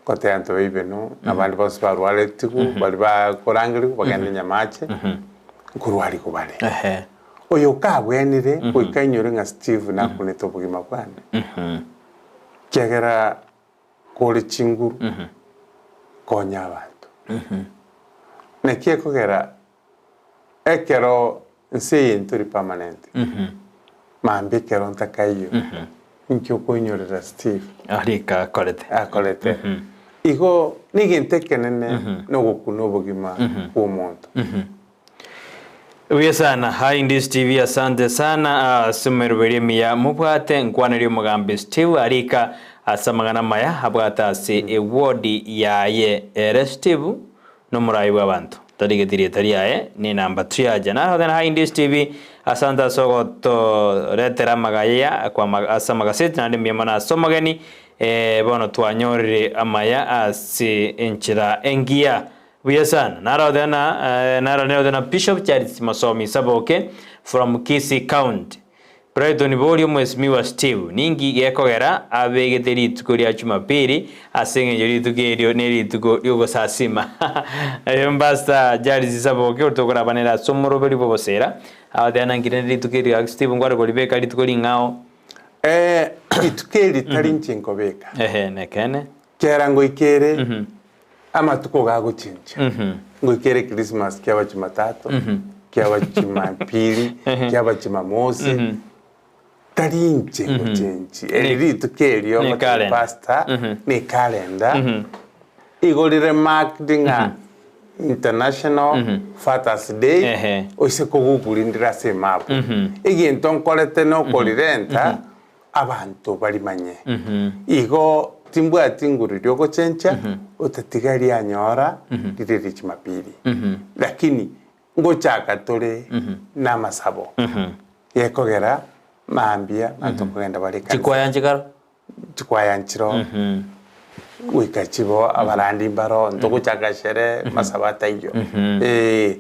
goteba ntobe ibeno, na abande bonsi barwaretigwe, baria bakorangerigwa bagende nyamache, nkorwarigwa bare. Ehe. Oyo okabwenire goika ainyore ng'a Steve nakunete obogima bwane, ekiagera kore chinguru, konya abanto. Naki ekogera Ekero nse eye ntori permanent, mambia ekero ntakaiyo, inki okoinyorera Steve Arika akorete. akorete? Igo negento ekenene nogokuna obogima bw'omonto. Buya sana Hi Ndisi TV asante sana ase emeroberi emiya mobwate nkwanerie omogambi Steve Arika ase amang'ana amaya abwate ase eward yaye ere Steve nomorai bw'abanto. Tarigeti rieta riaye nenamba tuyacha. Narote na High TV asante ase ogotoretera amagaya kwa ase amagaseti naende mbuya mono ase omogeni eh, bono twanyorire amaya ase enchera engiya buya sana. Narote na eh, narote na Bishop Charles Mosomi Saboke from Kisii County. Brighton boria omwesimiwa Steve, Ninki gekogera abegete rituko ria Jumapili ase engencho rituko erio nerituko ri'ogosasima? Erio Pastor Charles Saboke oria tokorabanera ase omoroberi bw'obosera agoteeba naki rende rituko erio gaki Steve nkware koribeka rituko ring'ao. Eh, rituko eri tari inche nkobeka. Ehe, nekeene. Kera ngoika ere amatuko gagochencha, ngoika ere Christmas kiaba Jumatatu, kiaba Jumapili, kiaba Jumamosi, tari inche ngochenchi. Eri rituko erio Ne ngotebi calendar. pastor, ne calendar, igo rire marked ng'a International Fathers Day, Ehe. oise koguguri ndire ase emapu. Egento nkorete nokorirenta, abanto barimanye. Igo timbwati nguru ri'ogochencha, otatiga rianyora rire rie Jumapili. Lakini ngochaka tore namasabo gekogera mambia abanto nkogenda bare ekanisa. Chikwaya nchikaro? Chikwaya nchiroo, goika chibo abarandi mbaroo, ntogochaka sherehe masabo ataiyo. Eh.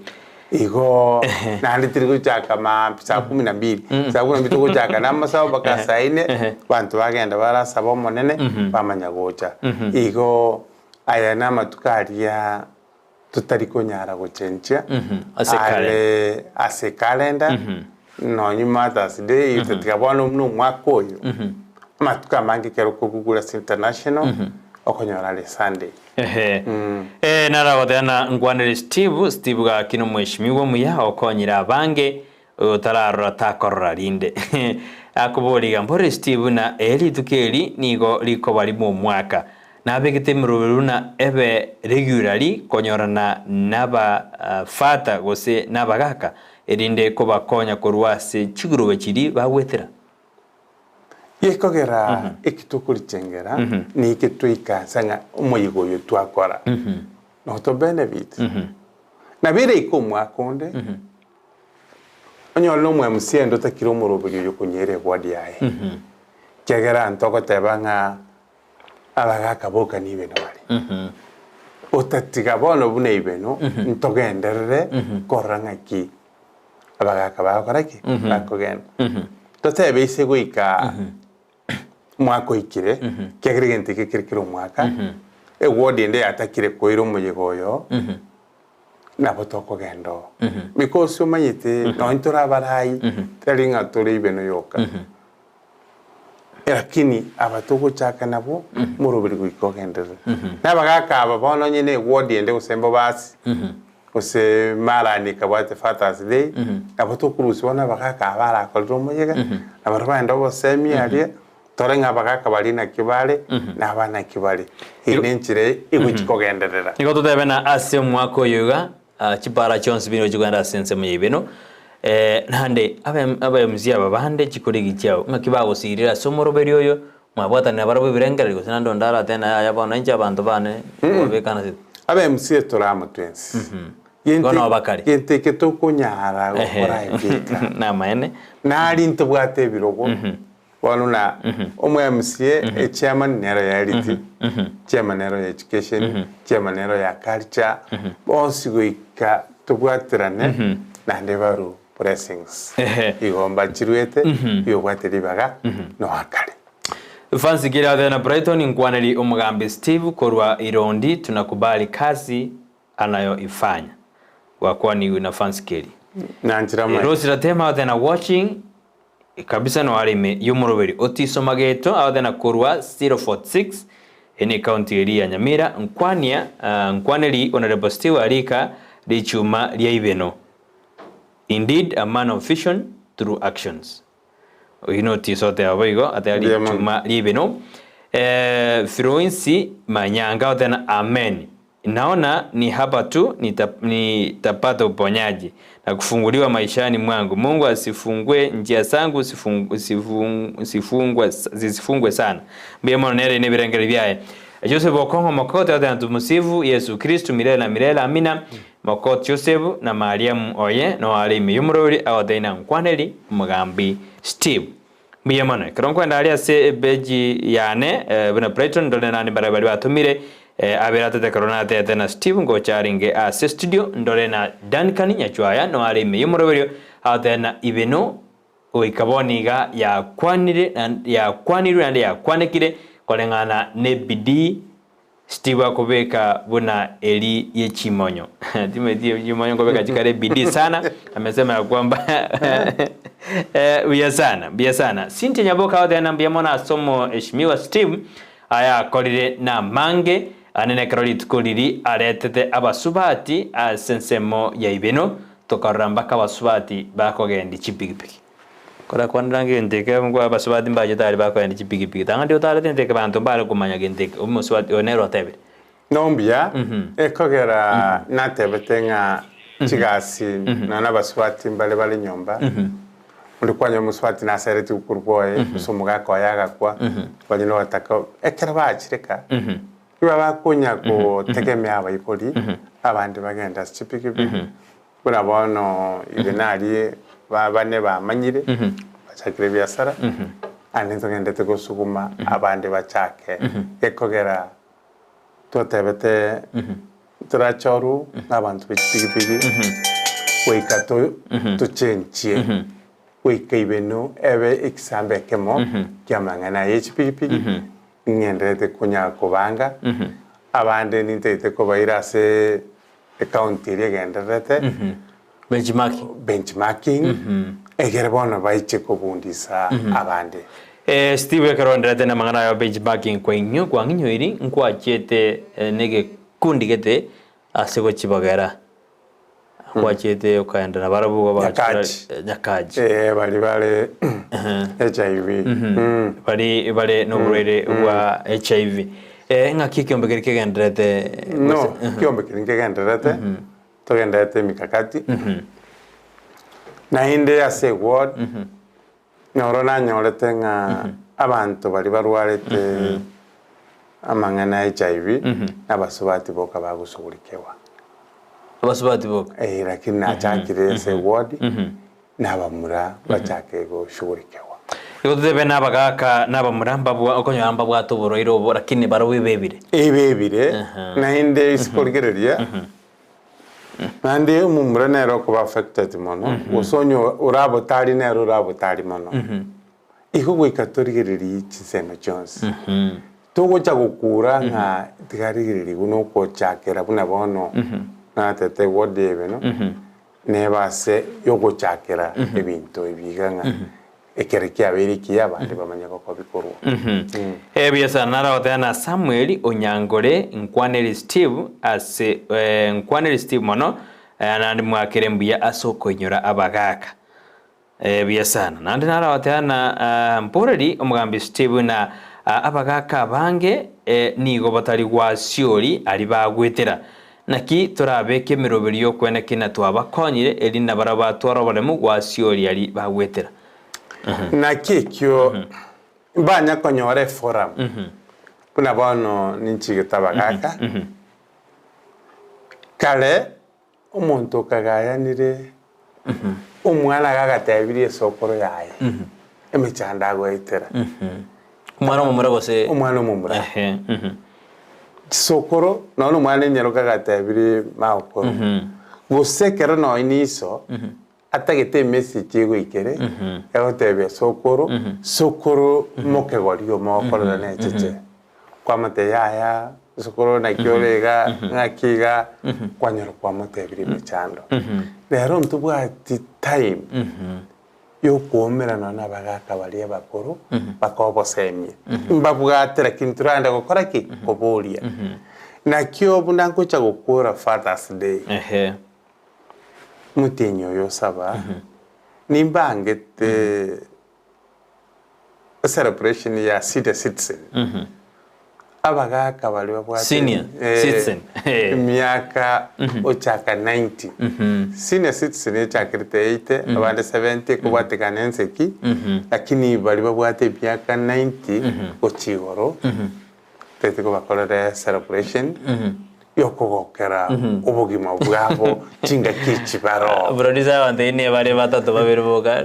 Igo naende tiri gochaka maambia saa kumi na mbili, saa kumi na mbili togochaka na amasabo mpaka saa ine, abanto bagenda barasaba Omonene, bamanya gocha. Igo aya na amatuko aria totari konyara gochenchia Ase are ase calendar, nonye Mother's Day, tiga bono buna omwaka oyo, amatuko amange ekero okogugura ase international, okonyora are Sunday. Ehe. Eh, naragoteba na nkwanere Steve, Steve gaki nomweshimiwa omuya okonyire abange, oyo otararora takorora rinde. Akoboria iga, mbore Steve buna ee rituko eri nigo rikoba rimo omwaka. Nabegete emeroberi buna ebe regularly konyorana naba father gose nabagaka erinde kobakonya korwa ase chigurube chiria bagwetera. Gekogera eki tokorichengera niki toikansa ng'a omoyega oyo twakora noto benefit. Nabo ere ike omwaka onde onyore na omo MCA ende otakire omoroberi oyo konyera eward yaye. Ekiagera ntogoteba ng'a abagaka boka nibeno bare. Otatiga bono buna ibeno ntogenderere korora ng'aki abagaka bagokora ki? Bakogenda. Totebe ise goika omwaka oikire, ekiagera egento eke kere kera omwaka, eward ende yatakire koira omoyega oyo, nabo tokogenda oo. Because omanyete nonye tore abarai, tari ng'a tore ibeno yoka. Lakini aba togochaka nabwo, moroberi goika ogenderere. Na abagaka aba bono onye na eward ende gose Mbobasi, Gose marani ekabwate Fathers Day, nabo tokorusia bono abagaka aba barakorire omoyega, na baria baende obosemi aria, tore ng'a abagaka baria naki bare, na aba naki bare. Eye nenchera egochia kogenderera. Nigo totebe na ase omwaka oyo iga, chipara chionsi bire chikogenda ase ensemo ya ibeno, naende aba MC aba bande chikorigi chiabo, ng'aki bagosirire ase omoroberi oyo, Mwabwatanire barabwo ebirengererio, gose naende onde aratebe na yaya bono inche abanto bane nkobabeka na Abe MC tore amo twensi. Igo nabo bakare. Gento eke tokonyara gokora ebieka. Namaene. Nari ntobwate ebirogo bono na omo MCA echairman nero ya health, chairman nero ya education, chairman nero ya culture, bonsi goika tobwaterane naende baru Blessings. Ehe. Igo mbachiruete, yobwate ribaga noakare. Fancy Kirathia na Brighton nkwaneri omogambi Steve korwa Irondi tunakubali kazi anayoifanya. Gwakwanigwe na Fancy Keri. Nanchera amaene. Rose Ratema othe na watching kabisa noare ime yomoroberi otisoma geto aothe na korwa 046 ene county eri ya Nyamira nkwania nkwaneri Honorable Steve arika richuma ria ibeno. Indeed a man of vision through actions. Oyio notiso oteba boigo ateba Mbuya mono. richuma ri'ebino. Eh, Firoinsi Manyanga oteba amen. Naona ni hapa tu nita, nitapata uponyaji na kufunguliwa maishani mwangu. Mungu asifungue njia zangu zisifungwe sana. Mbuya mono nere nebirengererio biaye. Joseph Okong'o Mokoti agoteba Tumusifu Yesu Kristu milele na milele amina. Mokoti Joseph na Mariamu oye noo are ime y'omorweri agoteba Nankwaneri omogambi Steve. Mbuya mono. Ekero nkwenda aria ase epeji yane buna Brighton ndore naende mbaria baria batomire abere atete ekero natete na Steve ngocha arenge ase studio ndore na Duncan Nyachwaya noo are ime y'omoroberio agoteba na Ibeno goika bono iga yakwanire yakwanirwe naende yakwanekire koreng'ana nebidii Steve akobeka buna eri ye chimonyo. Timanyeti chimonyo nkobeka chikare bidii sana, amesema ya kwamba eh, buya sana, buya sana. Cynthia Nyaboka agoteba mbuya mono ase omoheshimiwa Steve aya akorire namange ane nekero rituko riri aretete abasubati ase ensemo ya Ibeno tokarora mpaka abasubati bakogendi chipigipigi. Korakwanera ngento eke ngwa abasubati mbachete aria bakoenda chipigipigi, tanga ndi otarete gento eke banto mbare komanya gento eke, omosubati oyo nere otebire. Nombuya, ekogera natebete ng'a chigasi nonya na abasubati mbare bare nyomba, onde kwanyora omosubati naseretie okorwa bwoye, gose omogaka oye agakwa, banyene bataka ekero bachire ka, nigo bakonya gotegemea abaibori, abande bagende ase chipigipigi, Buna bono ibe narie bane bamanyire, bachakire ebiasara, naende ntogenderete gosuguma abande bachake, gekogera twatebete torachorwe na abanto be chipigipigi goika tochenchie goika ibeno ebe ekisambe ekemo kiamang'ana aya echipigipigi, ng'endererete konya kobanga, abande nintagete kobaira ase Ecounty eria egendererete Benchmarking. benchmarking egere bono baiche kobundisa abande. Eh, Steve ekero oendererete namang'ana ayo benchmarking kwaing'io kwang'inyoiri nkwachiete eh, negekundi gete ase gochibagera nkwachiete okaenda nabarabwo igo bagachikora Nyakachi. eh, Nyakachi. Eh, baria bare HIV. Mm. Bari bare noborwaire bwa HIV. Eh, ng'aki ekiombe keria kegendererete No, gose- Mhm. ekiombe keria nkegendererete, togendererete emikakati, naende ase eward, noro nanyorete ng'a abanto baria barwarete amang'ana a HIV, nabasubati boka bagosugurikewa. Abasubati boka. Eh, lakini nachakire ase eward, nabamura bachake goshugurikewa. Igo totebe nabagaaka nabamura mbabwa okonyora mbabwate oborwaire obo lakini barobwo ebebire. Ebebire, naende ase korigereria, naende omomura nere okoba affected mono, gose onye orabotari nere orabotari mono. Igo goika torigererie chinsemo chionsi. Togocha gokura ng'a tiga rigereria buna okochakera buna bono natete ward eye no. Nebe ase y'ogochakera ebinto ebi iga ng'a ekero kiabeire ekiya abande bamanye gokobikorwa. Ebuya sana naragoteba na Samuel onyangore nkwaneri Steve ase nkwaneri Steve mono naende mwakere mbuya ase okoinyora abagaka. Buya sana. Naende naragoteba na mporeri omogambi Steve na abagaka abange nigo batari gwasiori aria bagwetera. Naki torabeke emeroberio y'okweneki na twabakonyire, erinde nabarabwo batware oboremu gwasiori aria bagwetera. Naki ekio mbanya konyora eforum buna bono ninchigete abagaka, kare Omonto okagayanire omwana iga agatebirie esokoro yaye emechando agoetera. Omwana omomura gose? Omwana omomura. Ehe, mhm. Chisokoro nonya omwana enyaroka agatebirie magokoro, gose ekero nonya na iso atagete emessage egoikere, egotebia sokoro, sokoro mokegori omogokorera na echeche. Kwamotebia yaya sokoro naki ore iga, ng'aki iga, kwanyora kwamotebirie emechando. Rero ntobwati time yokoumera nonya na abagaka baria abakoro bakobosemia. Mbabwate lakini toragende gokora ki? Koboria. Nakio buna ngocha gokora Father's Day, Ehe. omotienyi oyo osaba, nimbangete celebration ya senior citizen, abagaka baria babwate Senior citizen. emiaka ochaka 90, senior citizen echakerete 80 abande 70 ekobwatekana ense ki, lakini baria babwate emiaka 90 gochia igoro. Tete kobakorera celebration yokogokera obogima bwabo chingaki echi baroo. Producer abanto ine bare batato babere boka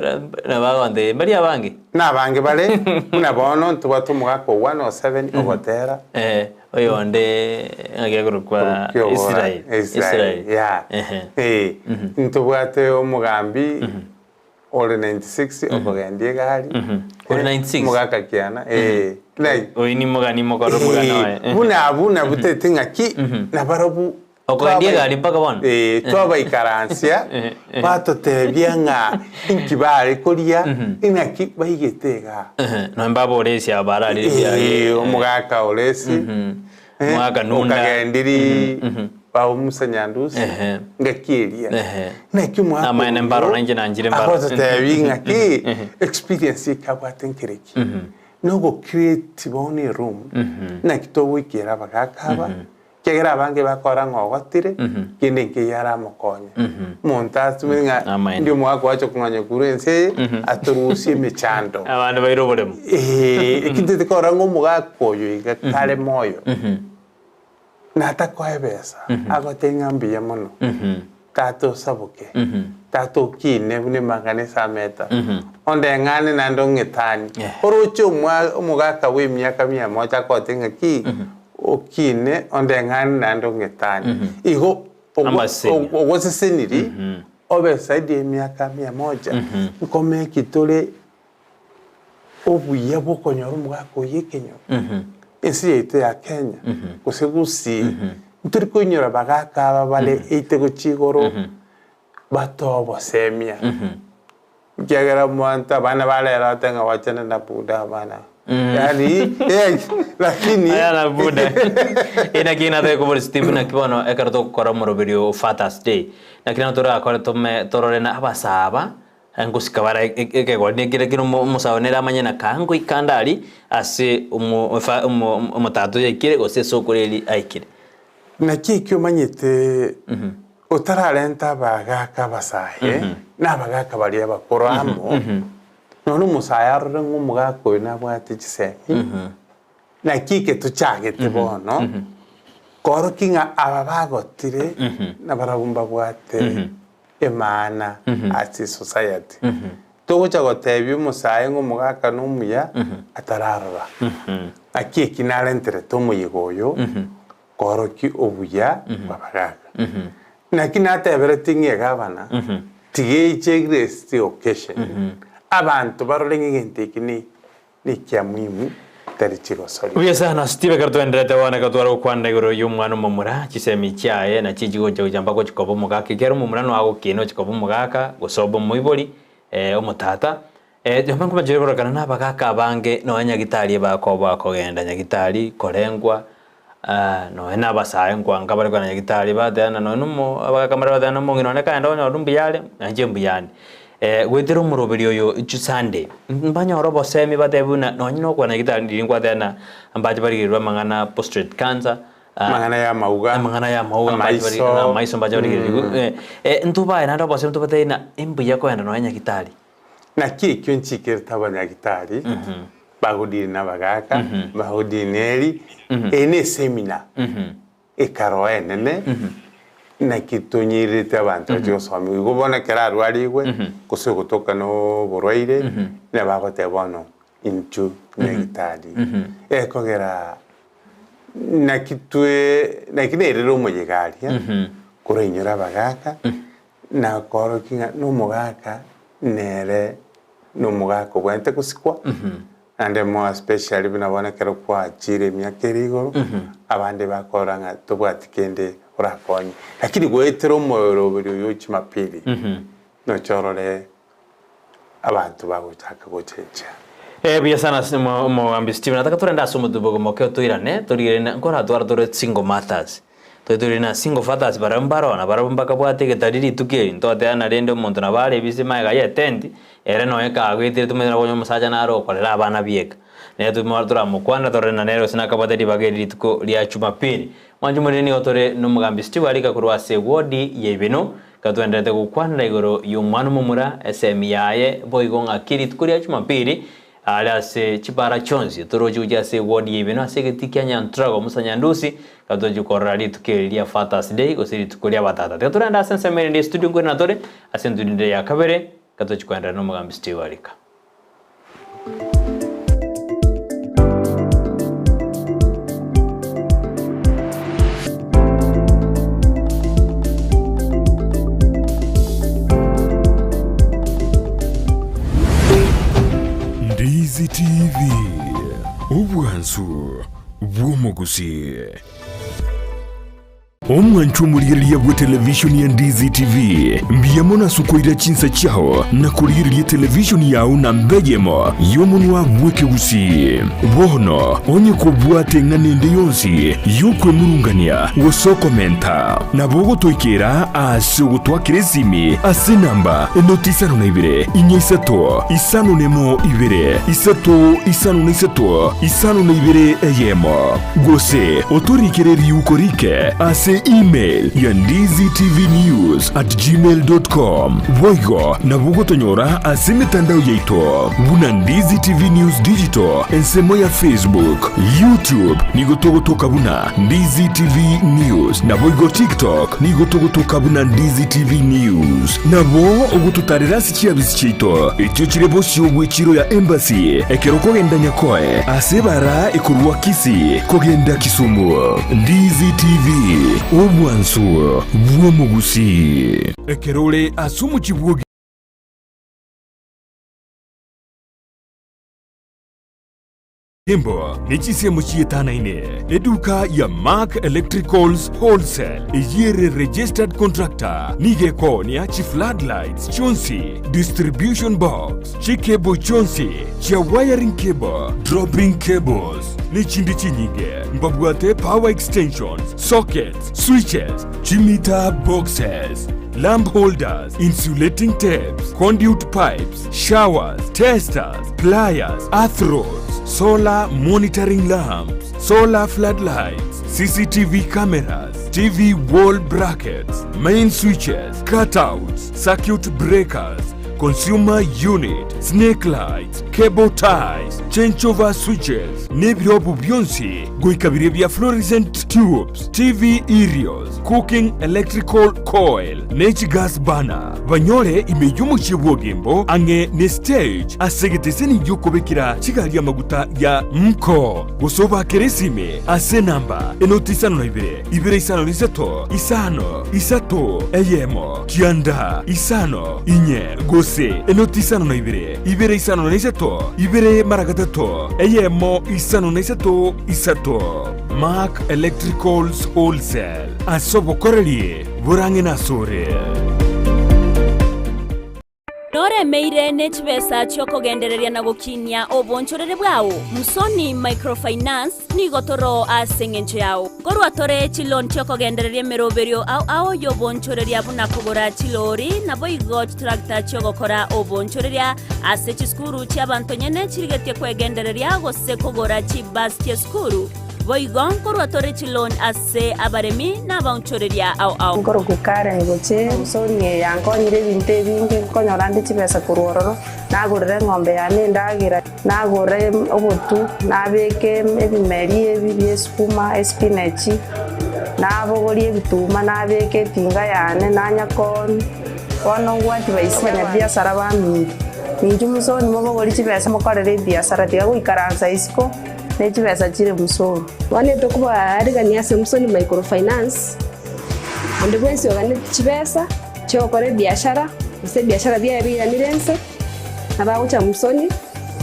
nabo agontebia mbari abange. Nabange bare buna bono ntobwate omogaka o 107 ogotera. Eh, oyonde ng'aki akorokwa Israel. Israel, yeah. Ehe. Eh, ntobwate omogambi Ore 96 okogendia egari. Ore 96? Omogaka kiana, eh. Like, Oyi nimogani mokore omogano oye. eh, buna abwo nabutete ng'aki nabarobwo Okogendia egari mpaka bono? Eh, twabaikaransia batotebia ng'a inki bare koria inaki baigete igaa. Ehe, nonya mbaboresi aba bararire ebiage. Eh, omogaka Oresi, eh, Omogaka Nunda. okagendiri Bao Musa Nyandusi, Ehe. ngaki eria. Ehe. Naki omwaka Amaene oyo mbaro, nainche nanchire mbaro. agototebi ng'aki experience ekabwate nkereki. Nogo create bono eroom, naki togoikera abagaka aba, ekiagera abange bakora ng'a ogotire, kende nkeiyo aramokonye. Omonto asime ng'a Amaene. ndi omogaka oache kong'anya korwa ense eye, atorusie emechando. Abande baire oboremo. Eeh, eki ntete korora ng'a omogaka oyo iga kare moyo. Natakoa ebesa, agotebia ng'a mbuya mono, tata osaboke, tata okine buna emang'ana ase ameta, ondeng'ane naende ong'etanie. Oroche omwa omogaka bwa emiaka mia moja akogotebia ng'a ki, okine ondeng'ane naende ong'etanie. Igo ogo- Amasesenia. ogoseseniri obe zaidi ya emiaka mia moja, nkomeki tore obuya bw'okonyora omogaka oyio ekenyoro, ense yaito ya Kenya, gose Gusii, ntori koinyora abagaka aba bare eite gochia igoro, batoe obosemia, ekiagera omonto abana ba rero bateba ng'a wachana na buda abana, yaani lakini Aya na buda. Naki natake kobora Steve naki bono ekero togokora omoroberio o Father's Day, naki nabo torakore tome torore na abasaa aba. Ngosika bare ekegori nekere kere omosawe nere amanye na kaa ngoika ande aria ase omotato oyo aikire gose ase okoreri aikire. Naki ekio omanyete otararenta abagaaka abasae na abagaaka baria abakoro amo, nonya omosae arore ng'a omogaka oyo nabwate chisemi, naki eke tochagete bono, koorokia ng'a aba bagotire nabarabwo mbabwate emaana ase esociety. Togocha gotebia omosae ng'a omogaka nomuya atararora. Naki eki narenterete omoyega oyo koorokia obuya bw'abagaka. Naki nateberetie ng'a egavana tiga eiche grace the occasion abanto barore ng'a egento eki ne Nekia muhimu tari chigosoria. Buya sana Steve ekero twenderete bono ekero tware gokwana igoro y'omwana omomura chisemi chiaye nachi chigocha gocha mpaka gochi koba omogaka ekiagera omomura noa agokina ochi koba omogaka gose obe omoibori omotata nyomba nkomanchire kororekana na abagaka abange nonya nyagitari ebakoboa kogenda nyagitari korengwa Nonya na abasae nkwanka bare kogenda nyagetari bateana nonya na omo abagaka mbare bateana omong'ina one kaende onyore mbuya are, nainche mbuya ande. Goetera omoroberi oyo chisande, mbanyore obosemi batebe buna nonya na okogenda nyagetari riria nkwateana mbache barigererwe amang'ana postrate cancer, Amang'ana ya amauga, amang'ana ya amauga mbache bari amaiso. na amaiso mbache barigererigwe ntobae naende obosemi tobatebie ng'a imbuya kogenda nonya nyagetari. Naki ekio nchikerete abanyagitari bagodiri na abagaaka bagodiri neri, eye ne esemina ekaroa enene naki tonyererete abanto bache gosomiwa. Igo bono ekero arwarigwe gose ogotoka na oborwaire nabo agoteba bono intwe nyagitari ekogera naki twe naki nerire omoyega aria korainyore abagaaka Na koorokia ng'a nomogaka nere nomogaka obwenerete gosikwa, naende more especially buna bono ekero kwachire emiaka ere igoro, abande bakorora ng'a tobwati kende orakonye. Lakini goetera omoroberi oyo o Jumapili, noche orore abanto bagochaka gochenchia. Eh, buya sana ase omo- omogambi Stephen. Nataka torende ase omotubogo moke otoirane, torigererie na nkoratwara tore single mothers. Tobe torigererie na single fathers barabwo mbaro na barabwo mbakabwate egetari rituko eri. Ntotebana rende omonto nabo are ebise magega ye etent, ere nonya kagoetire tomanyete nabo onye omosacha nare okorera abana bieka. Nere tomo toramokwanera torore na nere gose nakabwate ribaga eri rituko ria Jumapili. Mwanche morende nigo tore na omogambi Steve Arika korwa ase ewodi ya Ibeno, Ekero twaendererete gokwanera igoro y'omwana omomura, esemi yaye boigo ng'aki rituko ria Jumapili, Are ase chibara chionsi toroche gochia ase eward ya Ibeno ase egetii kia Nyantrago Musa Nyandusi gatochia korora rituko eri ria Fathers Day gose rituko ria abatata. Tiga torende ase ensemo erinde estudio nkorenda tore ase entundindire ya kabere gatochia koenderera na omogambi Steve Arika. Ndizi TV, obwansu bw'omogusii. Omwancho omorigereria bwe televishoni ya Ndizi TV, mbuya mono ase okoira chinsa chiao na korigereria televishoni yao namba eyemo y'omonwa bw'ekegusii. Bono onye kobwate eng'ana ende yonsi y'okwemurungania gose okomenta, nabo ogotoikera ase ogotwakera esimi ase enamba enoti isano na ibere, inya isato, isano nemo ibere, isato isano na isato, isano na ibere eyemo. Gose otorikere riuko rike ase email ya ndizitvnews@gmail.com. Boigo nabo ogotonyora ase emetandao yaito buna Ndizi TV News Digital, ensemo ya Facebook, YouTube nigo togotoka buna Ndizi TV News, naboigo TikTok nigo togotoka buna Ndizi TV News. Nabo ogototarera ase chiabisi chiaito echio chire bosio bw'echiro ya Embassy ekero okogenda Nyakoe ase ebara ekorwa Kisii kogenda Kisumu. Ndizi TV, obwansu bw'omogusii. Ekero ore ase omochie bw'o. Embo ne chinsemo chietanaine, eduka ya Mark Electricals Wholesale eyio ere registered contractor nigo ekoonia chi floodlights chionsi, distribution box, chicable chionsi chia wiring cable, dropping cables ne chinde chinyinge. Mbabwate power extensions, sockets, switches, chimeter boxes, lamp holders, insulating tapes, conduit pipes, showers, testers, pliers, earth rods, solar monitoring lamps, solar floodlights, CCTV cameras, TV wall brackets, main switches, cutouts, circuit breakers, consumer unit, snake lights, cable ties, changeover switches, nebirobu bionsi goika biria bia fluorescent tubes, TV aerials, cooking electrical coil, ne chigas burner. Banyore ime y'omochie bw'ogembo ang'e ne stage ase egeteseni gi'okobekera chigari amaguta ya Mko, gose obakere esime ase enamba enoti isano na ibere, ibere isano na isato, isano, isato, eyemo, kianda, isano, inye, gose enoti isano na ibere, ibere isano na isato, ibere mara gatato, eyemo, isano na isato, isato. Mark Electricals Wholesale, ase obokoreri borang'e nasore. Noremeire ne chibesa chi'okogendereria na gokinia obonchoreri bwao? Musoni Microfinance nigo toro ase engencho yao. Korwa tore chiloan chi'okogendereria emeroberio ao ao y'obonchoreria buna kogora chilori naboigo chitractor chi'ogokora obonchoreria ase chisukuru chi'abanto nyene chirigetie kwegendereria gose kogora chibus chi'esukuru. Boigo nkorwa tore chiloan ase abaremi na abaonchoreria ao ao. Nkorokwa Karen gochia Samsoni eye yankonyire ebinto ebinge, nkonyora nde chibesa korwa ororo, nagorera eng'ombe yane endagera, nagora obotu, nabeka ebimeri ebi bia esukuma, espinachi, nabogoria ebituma nabeka etinga yane nanya koonia. Bono ngwati baise abanyabiasara baminto, ninchu Musoni mobogorie chibesa mokorere ebiasara, tiga goikaransa isiko. Ne chibesa chire musoni. Bono etokobaarigania ase Musoni Microfinance, onde bwensi oganeti chibesa chi'ogokora ebiashara, gose ebiashara biaye biiranire inse, nabo agocha Musoni,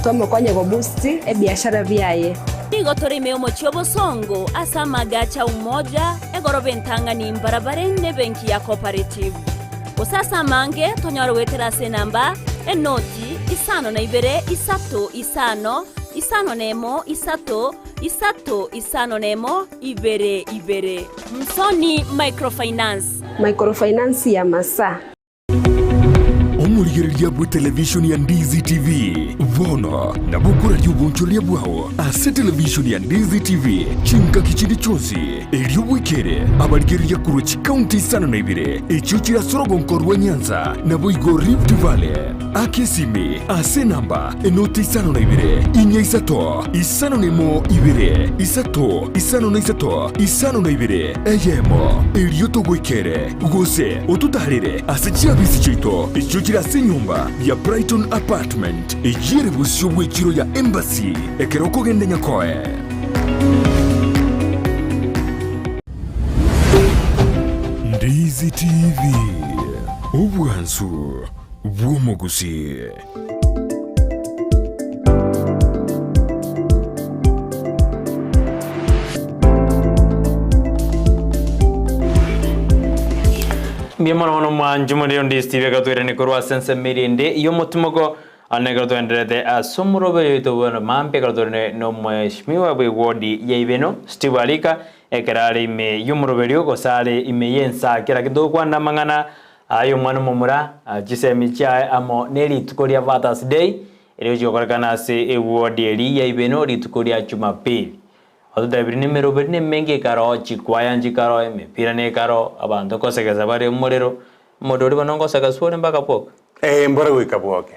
tomokonye goboost ebiashara biaye. Nigo tore ime y'omochie obosongo ase amagacho a Umoja, egoroba entang'ani mbarabare nebenki ya Cooperative. Gose ase amange tonyore goetera ase enamba, enoti, isano na ibere, isato, isano, isano nemo, isato, isato, isano nemo, ibere, ibere. Msoni Microfinance. Microfinance ya Masaa. Omorigereria bwe televishoni ya Ndizi TV bono nabo okoraria obonchoreria bwao ase televishoni ya Ndizi TV chingaki chinde chionsi, erio bwekere abarigereria korwa chikaunti isano na ibere echio chire ase orogonko rwa Nyanza naboigo Rift Valley. Aka esimi ase enamba enoti isano na ibere, inya isato, isano na emo ibere, isato, isano na isato, isano na ibere, eyemo, erio togoikere, gose ototaarere ase chiabisi chiaito echio chire ase enyomba ya Brighton Apartment, eyio ere bosio bw'echiro ya Embassy, ekero okogenda Nyakoe. Ndizi TV, obwansu bw'omogusii. Mbuya mono mono mwanche omorero ndi Steve ekatwerani korwa ase ensemo erinde y'omotimoko ane ekero twaendererete ase omoroberi oito bweno mambia ekero tore nomweshimiwa bwe ward ya Ibeno Steve Alika ekero are ime y'omoroberio gose are ime y'ensa kera kento gokwana amang'ana Aye omwana omomura, chisemi chiaye amo ne rituko ria Father's Day, erigochia gokorekana ase eward eria ya Ibeno rituko ria Jumapili. Ototebirie nemeroberi nemenge ekaroo, chikwaya nchikaroo, emepira nekaroo, abanto nkosegesa bare omorero, omodo oria bono ngosegeswa ore mpaka bwoke. Ee, mbore goika bwoke.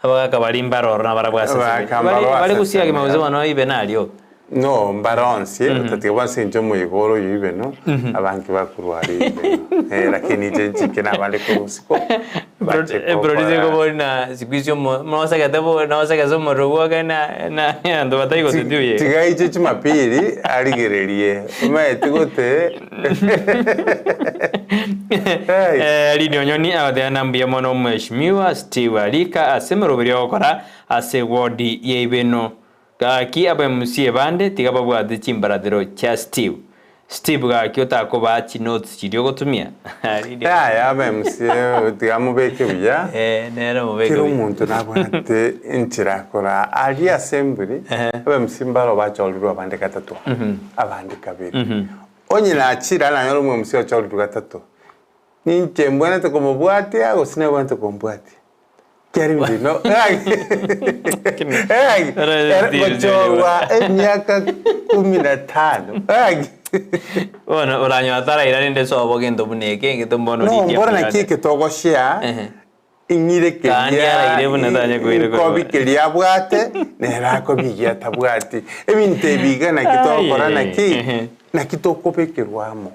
Abagaka baria mbaroro nabarabwo ase Abagaka esegi. mbaroo Bare ase bare gosiaga esegi. gose bono Ibeno aria oka. No, mbare onsi, otatiga bonsi inche omoiboro oyo Ibeno, abange bakorwa aria Ibeno. Eh, lakini inche nchike nabande korwa isiko, bache Eprodi gokora- ekobori na siku hizi omo nosegete bo nosegese omorero bwoke na na abanto bataigosetie oye. Tiga aiche Jumapili arigererie, omanyeti gote Hey. Eh, Lindi Onyoni agateba na mbuya mono Omweshimiwa Steve Alika ase emeroberi ogokora ase ward ya Ibeno. Gaki aba MCA bande tiga babwate chimbaratero chia Steve. Steve gaki otakobaa chinotes chiria ogotumia. Lindi Yaya aba MCA tiga mobeke buya. Eh, nere mobeke Kera buya. omonto nabwate enchera akora aria assembly aba MCA mbaro bachorirwe abande gatato abande kabere. Onye nachire nanyore omo MC ochorirwe gatato ninche mbwenerete komobwatia gose nabwenerete kombwatia? Kiari bino gochorwa emiaka kumi na tano Bono oranyora taraira rende sobo gento buna eke egento mbono No rikia mbora naki bwate. eke togoshare Ehe. ing'ire Kandi keria araire buna tanya koira nkobi korwa. keria abwate nere akobigia atabwati ebinto ebi iga naki togokora Aye. naki Ehe. naki tokobekerwa amo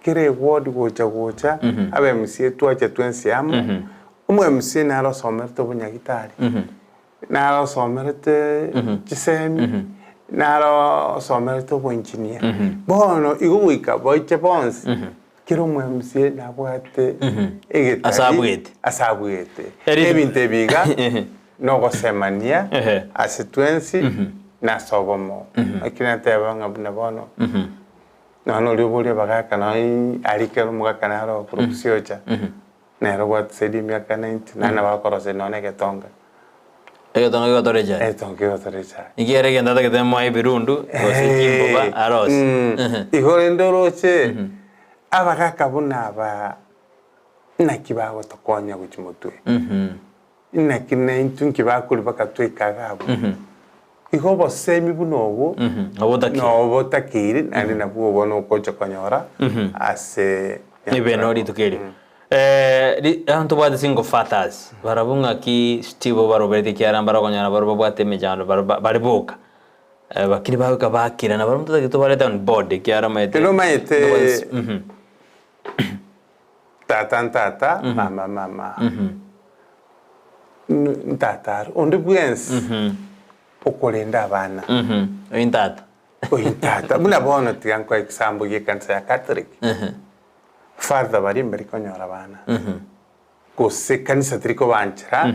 kera eward gocha gocha aba MCA twacha twensi amo omo MCA nare osomerete obonyagitari nare osomerete chisemi nare osomerete oboengineer bono igo goika boiche bonsi Kera omo-MCA nabwate egetari Ase abwete. ase abwete. Eri- Ebinto ebi iga Ehe. nogosemania Ehe. ase twensi na ase obomo. Naki nateba ng'a buna bono nonya oria oboria abagaka nonya aria ekero omogaka nare okorwa Busiocha, nere obwate zaidi ya emiaka 90 naende nabo akorosia nonya egetonga. Egetonga kegotora echae. Egetonga kegotora echae. Niki ere egento atagete moe ebirundu, gose chimboba, arose. Mm. Igo rende oroche, abagaka buna aba naki bagotokonya gochia motwe. Naki naintwe nki bakoria bakatweka iga abwo. Igo obosemi buna obwo, Obotakeire. nobotakeire naende nabwo obo nogocha konyora ase Ebeno rituko erio. Eh, ri- abanto tobwate single fathers, barabwo ng'aki Steve obaroberete ekiagera mbare okonyora barabwo babwate emechando bare ba- bare boka. Eh, bakiri bagoika bakira na barabwo totagete tobarete on board ekiagera omanyete Kero omanyete tobwate mhm. tata ntata, mama mama, n- ntata are, onde bwensi okorenda abana. Oyi ntata. Oyi ntata, buna bono tiga nkoe example ya ekanisa ya Catholic. Father baria mbari konyora abana, gose ekanisa teri kobanchera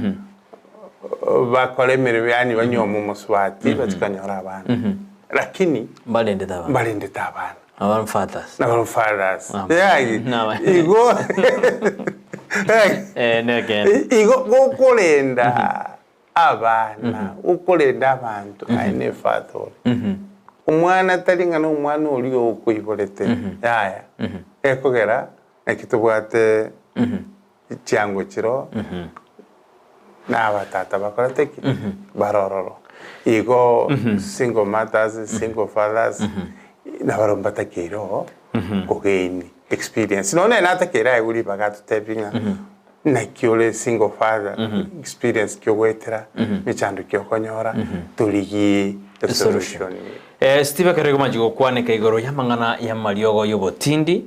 bakore emeremo yaani banyuome omosubati bachi konyora abana, lakini Mbarendete abana. mbarendete abana. Nabo fathers. Nabo fathers. Nabo. Yaani Nabo. igo Eh, nekeene. igo gokorenda abana, gokorenda abanto aye ne father ore. Omwana tari ng'a nomwana oria okoiborete, yaya. Gekogera naki tobwate chiango chiroo. Na abatata bakorete ki? Bare ororo. Igo single mothers, single fathers, nabarabwo mbatakeire oo kogain experience. Nonya nere natakeire aegwe ribaga atotebie ng'a naki ore single father, experience ki ogoetera, mechando ki okonyora, torigie esolution. Steve ekero egomanchi gokwaneka igoro y'amang'ana y'amariogo y'obotindi,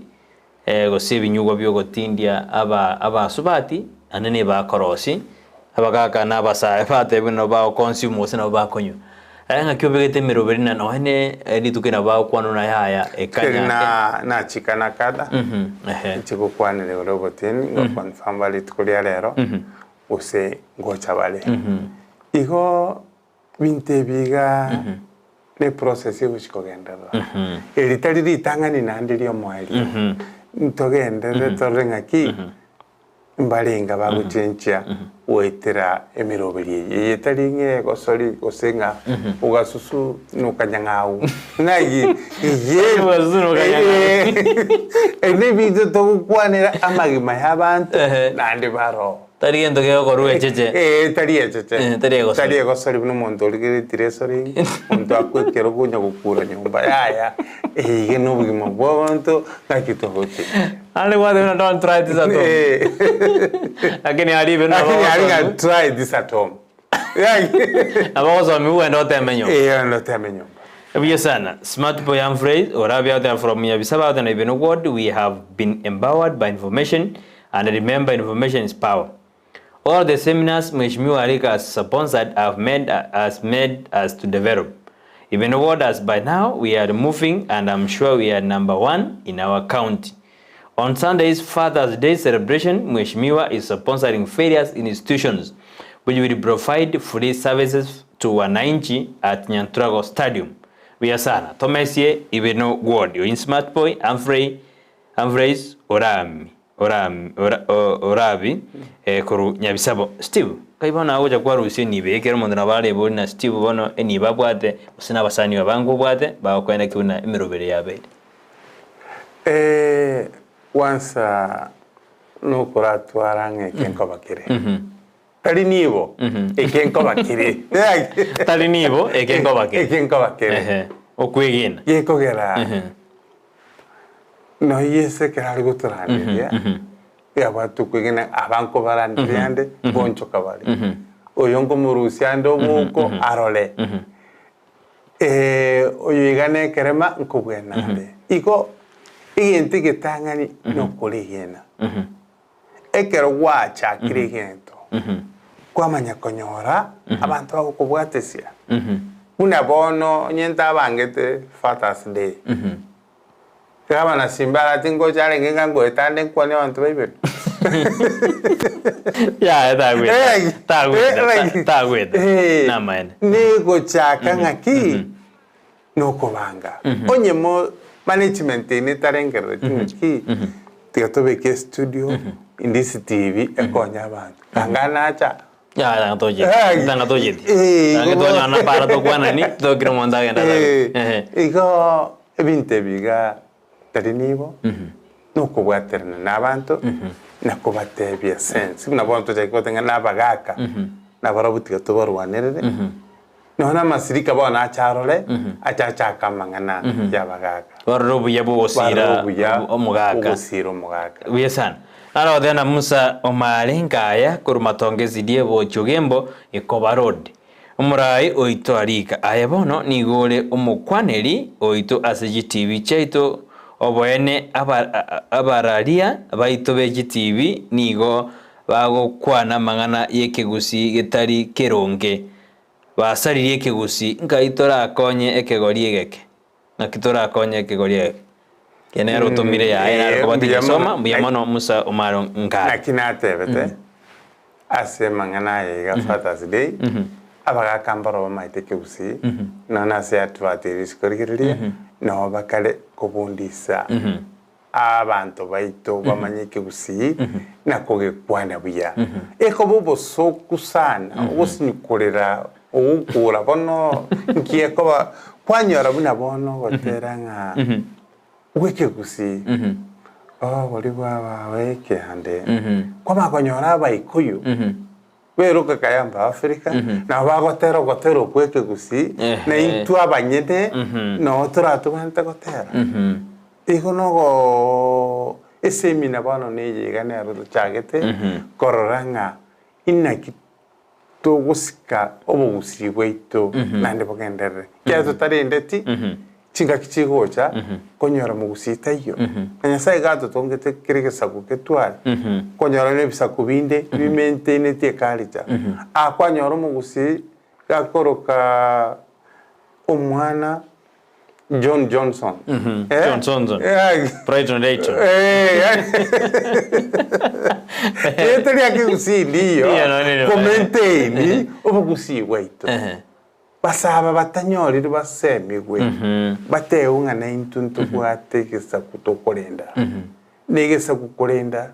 Gose ebinyugwa bi'ogotindia aba abasubati, naende nebakorosi, abagaka na abasae batebwe nabo bagoconsume gose nabo bakonywa. Aye ng'aki obegete emeroberi na nonya ne rituko nabo bagokwana buna yaya Keri ekanya na nachika na kada ehe. nchigokwanera igoro y'obotindi ngoconfirm bare rituko ria rero gose ngocha bare. Igo Binto ebi iga ne process egochi kogenderera. Eri tari ritang'ani naende riomoerio. Ntogenderere torore ng'aki mbarenga bagochenchia goetera emeroberi eye. Eye tari ng'a egosori gose ng'a ogasusu na okanyang'au. Ng'aki eye Ogasusu na okanyang'au. Ebi nebinto togokwanera amagima ya abanto naende baroo. Tari gento gegokorwa echeche. Ee, tari echeche. Eh, tari egosori. Tari egosori buna omonto origeretie esori, omonto akwekera okonya gokura nyomba, yaya, iga na obogima bwa abanto, ng'aki togochia. Naende gwateba buna don't try this at home. Eh. Lakini aria ibe nabo Lakini aria ng'a ogosomigwa. try this at home. Nabo ogosomigwa ogende oteme nyomba. Eh, ogende oteme nyomba. Buya sana. Smart boy Humphrey, orabia goteba from Nyabisaba goteba Ibeno ward, we have been empowered by information And remember information is power. All the seminars Mheshimiwa Arika has sponsored have made, has made us to develop. Even borders by now we are moving and I'm sure we are number one in our county. On Sunday's Father's Day celebration, Mheshimiwa is sponsoring various institutions which will provide free services to wananchi at Nyanturago Stadium. Buya sana. Tomesie Ibeno Ward. Oin Smart Boy, Humphrey Humphreys orami orami ora orabi korwa nyabisabo. Steve, kai bono agocha kwarusia enibo eye ekero omonto nabo arebori na Steve bono enibo abwate gose na abasani abange obwate bagokoenda ki buna emeroberi yabeire. Kwansa nokoratwara ng'a eke nkoba kere. Tari nibo, eke nkoba kere. Tari nibo, eke nkoba kere. Eke nkoba kere. Ehe, okwegena. Gekogera nonya Yeso ekero are gotoranderia, yabwate okwegena aba nkobaranderia ande, bonchoka bare. Oyo nkomorusia ande oboko arore. Oyo iga nekerema nkobwena ande. Igo egento egetang'ani nokoregena. Ekero gwachakire egento, kwamanya konyora abanto bagokobwatesia. Buna bono onye ntabangete Father's Day, gavana Simba arati ngocha arenge ng'a ngoeta ande nkwane abanto baibere. Yaya tagweta, tagweta, tagweta. Eh, Namaene. Nigochaka ng'aki nokobanga. Onye mo management eye netarengerereti ng'aki, tiga tobeke estudio inde ectv ekonye abanto. Ganga nacha. Yaya tanga tocheti, Eh, tanga tocheti. eh, Tanga igo- twanyora na para tokwanani, tokire omonto agenda Eh, Ehe. igo ebinto ebi iga tari nibo, nokobwaterana na abanto, na kobatebia sense. Buna bono tochake goteba ng'a na abagaka, nabarabwo tiga tobarwanerere, Nonya namasirika bono ache arore, ache achake amang'ana y'abagaaka. Barore obuya Barore bw'ogosiira obuya omogaka. bw'ogosiira omogaka. Buya sana. Naro goteba na Musa omare nkaya korwa matongo esidi ebochia ogembo ekoba road. Omorai oito arika, aye bono nigo ore omokwaneri oito ase chitibi chiaito oboene abararia baito be chitibi nigo bagokwana amang'ana y'ekegusii getari keronge. Basaririe ekegusii, nkai torakonye ekegori egeke? Naki torakonye ekegori egeke? Eke nere otomire yaye nare Eh, koba mbuya tigesoma, mono. mbuya mono Musa omare nkare. Naki natebete ase amang'ana aya iga Father's Day, abagaka mbaro bamaete ekegusii, nonya ase advert eria isiko rigereria, nabo bakare kobundisa Abanto baito bamanye ekegusii na kogekwana buya. Ekoba obosoku sana ogosinyikorera ogokura bono nki ekoba kwanyora buna bono ogotera ng'a bw'ekegusii obori bwaba ekiande kwamanya konyora abaikuyu. Beroke Kayamba Africa, nabo bagotera ogotera okwo ekegusii, na intwe abanyene noo toratobwenerete gotera. Igo nogoo esemina bono neye iga nero tochagete korora ng'a inaki togosika obogusii bwaito naende bogenderere. Ekiagera totarendeti, chingaki chigocha konyora mogusii taiyo. Na Nyasaye iga atotongete kera egesaku getware, konyora na ebisaku binde bimaintainetie eculture. Aa kwanyora omogusii gakoroka omwana John Johnson. Eh? John Johnson. Eh, Brighton Layton. Eh, Erieta ria kegusii ndiyo Ndiyo, no, ndiyo. komaintain obogusii bwaito. Ehe. Basaba batanyorire basemigwe, batewe ng'a naintwe ntobwate egesaku tokorenda. Na egesaku korenda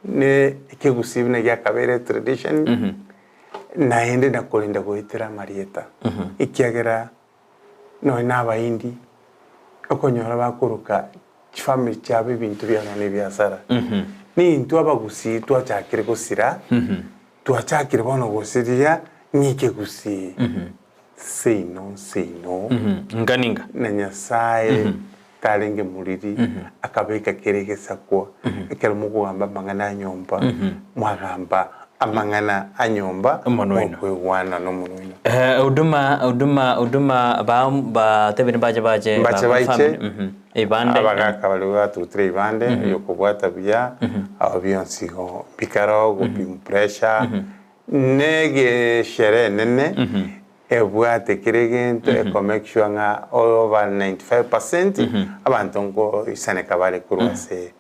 ne ekegusii buna giakabeire tradition, naende na korenda goetera amarieta. Ekiagera nonye na Abahindi, okonyora bakoroka chifamiri chiabo ebinto biabo na ebiasara. Nintwe abagusii twachakire gosira, twachakire bono gosiria ng'a ekegusii seino nseino, Inga ninga. na Nyasaye tarenge moriri, akabeka kera egesakwa, ekero mokogamba amang'ana a nyomba, mwagamba amang'ana a nyomba, Omonwa oino. mokoigwana nomonwa oino. Eh, huduma huduma huduma ba batebire mbache bache Mbache ba baiche, family, mhm. Ebande abagaka baria baturutire ebande yokobwata buya, abo bionsi igo mbikaro gopima pressure, na egeshere enene ebwate kera egento eko make sure ng'a over 95% abanto nkoisaneka bare korwa ase